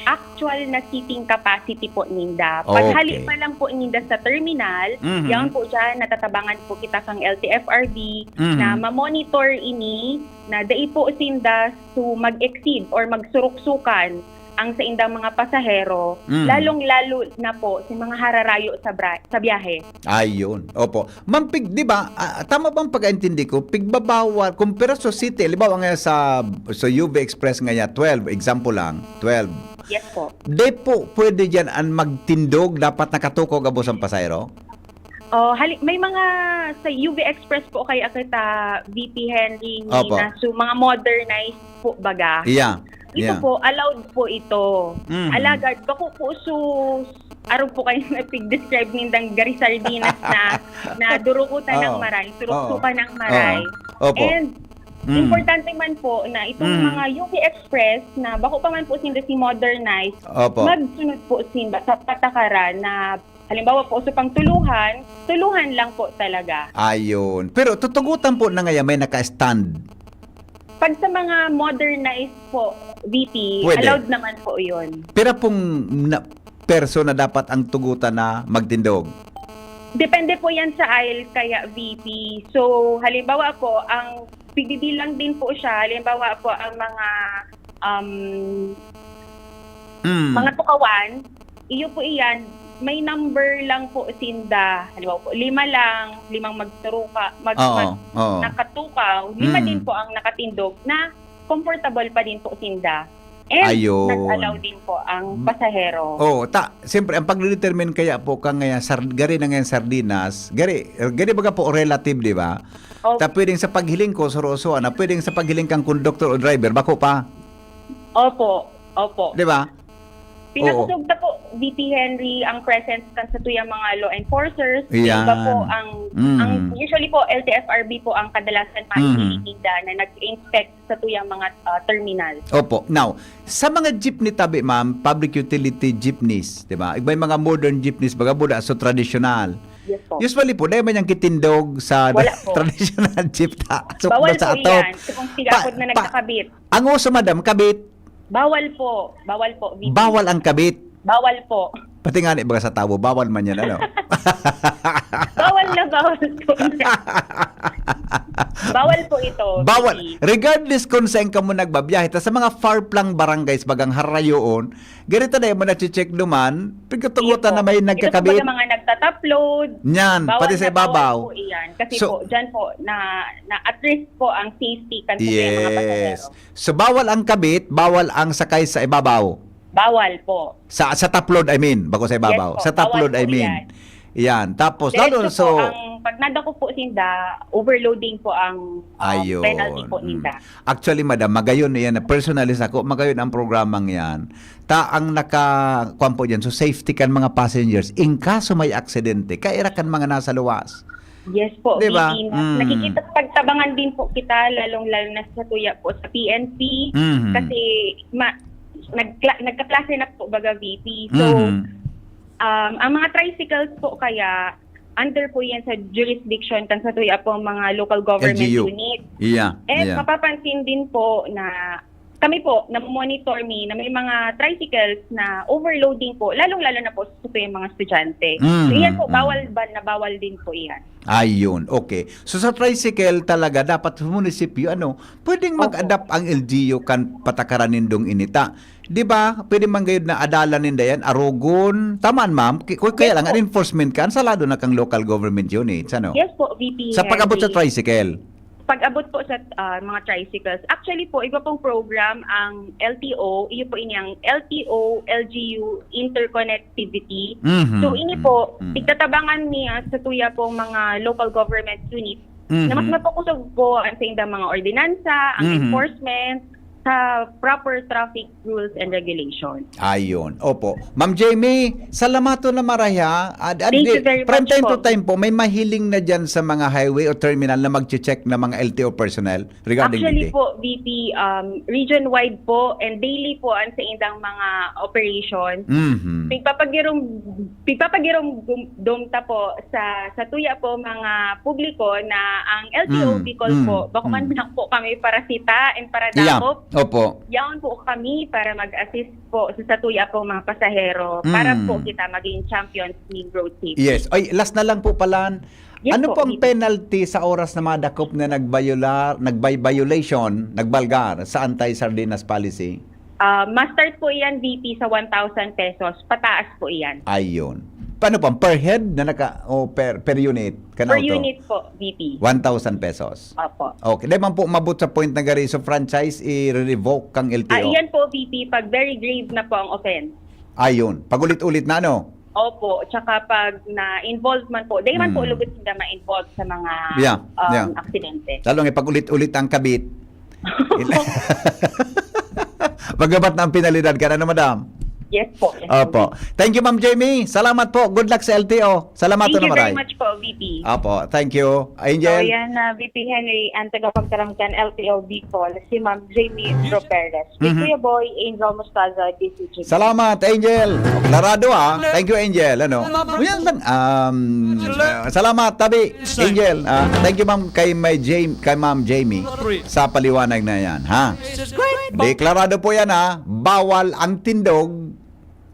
actual na seating capacity po ninda. Paghali Okay. pa lang po ninda sa terminal, Mhm. yan po dyan, natatabangan po kita kang L T F R B Mhm. na mamonitor ini na dai po sinda su mag-exceed or magsuruksukan ang sa indang mga pasahero, Mhm. lalong-lalo na po si mga hararayo sa, bra- sa biyahe. Ayun. Opo. Ma'am Pig, di ba, ah, tama bang pagkaintindi ko, pigbabawal, kung pero sa city, halimbawa nga sa, sa U V Express nga yan, twelve, example lang, twelve. Yes po. Di po pwede dyan ang magtindog, dapat nakatukaw gabos ang pasahero? Oh, hali- may mga sa U V Express po kaya kita V P Henry ni Opo. na so mga modernized po baga. Iya. Ito Iya. po, allowed po ito. Mhm. Alagad, bako po so arog po kayo na pig-describe nindang gari sardinas na na durukutan ng Oo. maray, suruksukan ng Oo. maray. Opo. And Mm. importante man po na itong Mm. mga U V Express na bako pa man po sinda si modernized, Opo. magsunod po sinda sa patakaran na halimbawa po sa pangtuluhan, tuluhan lang po talaga. Ayun. Pero tutugutan po na ngayon may naka-stand. Pag sa mga modernized po, V P, Pwede. allowed naman po yun. Pira pong na, person na dapat ang tugutan na magtindog? Depende po yan sa aisle kaya V P. So, halimbawa po, ang pigbibilang din po siya, halimbawa po, ang mga, um, Mm. mga tukawan, iyo po iyan, may number lang po sinda. Halimbawa po, lima lang, limang magturuka, mag, Oo, mag, oo. nakatukaw, lima Mm. din po ang nakatindog na comfortable pa din po sinda. And Ayun. nag-allow din po ang pasahero. Oh, ta, siyempre ang pagdetermine kaya po ka ngayon sar, gari na ngayon sardinas, gari gari baga po relative, di ba? Opo. Ta pwedeng sa paghiling ko, suroso na pwedeng sa paghiling kang conductor o driver, bako pa, Opo. Opo. di ba? Pinakusog na po, V P Henry, ang presence kan sa tuyang mga law enforcers. Yan. Iba po ang, Mm. ang usually po, L T F R B po ang kadalasan Mhm. mahihiling ninda na nag-inspect sa tuyang mga ah, terminal. Opo. Now, sa mga jeepney tabi, ma'am, public utility jeepneys, di ba? May mga modern jeepneys, baga buda, so traditional. Yes po. Usually po, dahil man yung kitindog sa Wala po. traditional jeep ta. So, Bawal sa po atop. Yan. So, kung sila Pa- po na pa- nagkakabit, Ang uso, madam, kabit. Bawal po. Bawal po, V P. Bawal ang kabit. Bawal po. Pati nga ni baga sa tawo, bawal man yan, ano? Bawal na bawal po. Bawal po ito, Bawal. V P. Regardless kung saan ka mo nagbabiyahe, ta sa mga far flung barangays, bagang harayoon, ganito na yung mga check duman, pagkatugutan Yes po. na may Ito po nagkakabit. Baga mga nagtataplod. Yan, Bawal pati sa na ibabaw. Bawal po iyan. Kasi So- po, dyan po, na, na at risk po ang safety kan sa mga Yes. pasahero. So, bawal ang kabit, bawal ang sakay sa ibabaw. Bawal po. Sa sa taplod, I mean, bako sa ibabaw. Yes po, Sa taplod, bawal I po mean. Yan. Yan. Tapos, Diretso lalo po, so, ang pag nadako po sinda, overloading po ang um, Ayun. penalty po Mm. ninda. Actually, madam, magayon na yan. Personally, sa ako, magayon ang programang yan. Ta ang naka, kwan po dyan, so safety kan mga passengers. In kaso may aksidente, kaira kan mga nasa luwas. Yes po, Di ba? V P, Mm. nakikita pagtabangan din po kita, lalong-lalo na sa tuya po sa P N P. Mhm. Kasi ma, nagkla- nagkaklase na po baga V P. So, Mhm. um, ang mga tricycles po kaya, under po yan sa jurisdiction kan sa tuya po mga local government L G U. unit. Yeah. And yeah. mapapansin din po na kami po, na-monitor mi na may mga tricycles na overloading po, lalong-lalo na po sa tuyang mga estudyante. Mm, So, iyan po, mm. bawal ba na bawal din po iyan. Ayun, okay. So sa tricycle talaga, dapat sa munisipyo, ano, pwedeng Opo. mag-adapt ang L G U kan patakaran nindong inita. Di ba? Pwede man gayud na adalan ninda yan, arogon. Tamaan, ma'am. K- kaya Yes lang, po. Ang enforcement kan, salado na kang local government units, ano? Yes po, V P Sa pag-abot sa Henry. Tricycle. Pag-abot po sa ah, mga tricycles, actually po, iba pong program ang L T O, iyo po inyang L T O, L G U interconnectivity. Mhm, So, ini mhm, po, mhm. pigtatabangan niya sa tuya pong mga local government unit Mhm. na mas mapakusog po ang sa indang mga ordinansa, ang Mhm. enforcement, sa proper traffic rules and regulation. Ayun. Opo. Ma'am Jamie, salamaton na maraya. Ad, ad, Thank you very from much time to po. time po, may mahiling na dyan sa mga highway o terminal na magche-check na mga L T O personnel regarding Actually dito? Po, V P, um, region-wide po and daily po ang sa indang mga operation. Mhm. Pigpapagirom, pigpapagirom dom ta po sa, sa tuya po mga publiko na ang L T O Mm, Bicol mm, po, bako man mm. lang po kami para sita and para Yeah. dakop. Opo. Yaon po kami para mag-assist po sa, sa tuya po mga pasahero para Mm. po kita maging champions ng road safety. Yes. Ay, last na lang po pala. Yes Ano po, po ang V P. Penalty sa oras na madakop na nagbayolar, nagbi-violation, nagbalgar sa anti-sardinas policy? Ah, ma-start po iyan, V P, sa one thousand pesos. Pataas po iyan. Ayun. Paano po? Per head na naka, o per, per unit? Kano Per to? Unit po, V P. One thousand pesos. Opo. Okay. Dahil man po umabot sa point na gari, so franchise, i-revoke kang L T O. Ah, iyan po, V P, pag very grave na po ang offense. Ayun. Pag-ulit-ulit na, ano? Opo, tsaka pag na-involve man po, di man po Hmm. lugod sila ma-involve sa mga Yeah, um, yeah. Aksidente. Lalong ipag-ulit-ulit ang kabit. Magabat na ang penalidad ka, ano, madam? Yes po. Yes Opo. Thank you, Ma'am Jamie. Salamat po. Good luck sa L T O. Salamat Thank you na very maray. Much po, V P. Opo. Thank you. So, Angel. Yan na, V P Henry, ang tagapagtaram kan L T O Bicol, si Ma'am Jamie Ro Perez. With Mhm. Kuya Boy, Angel Mostaza, D C G. Salamat, Angel. Klarado, ha. Thank you, Angel. Ano? Yan lang. Um, uh, salamat, tabi. Angel. Ah, thank you, ma'am, kay, may Jam-, kay Ma'am Jamie sa paliwanag na yan, ha? Deklarado po yan, ha? Bawal ang tindog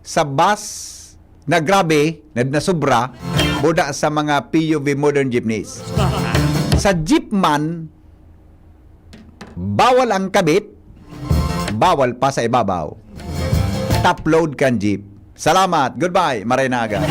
sa bus na grabe, na, na sobra. Puda sa mga P U V modern jeepneys. Sa jeep man, bawal ang kabit, bawal pa sa ibabaw. Top load kan jeep. Salamat. Goodbye. Maray na aga.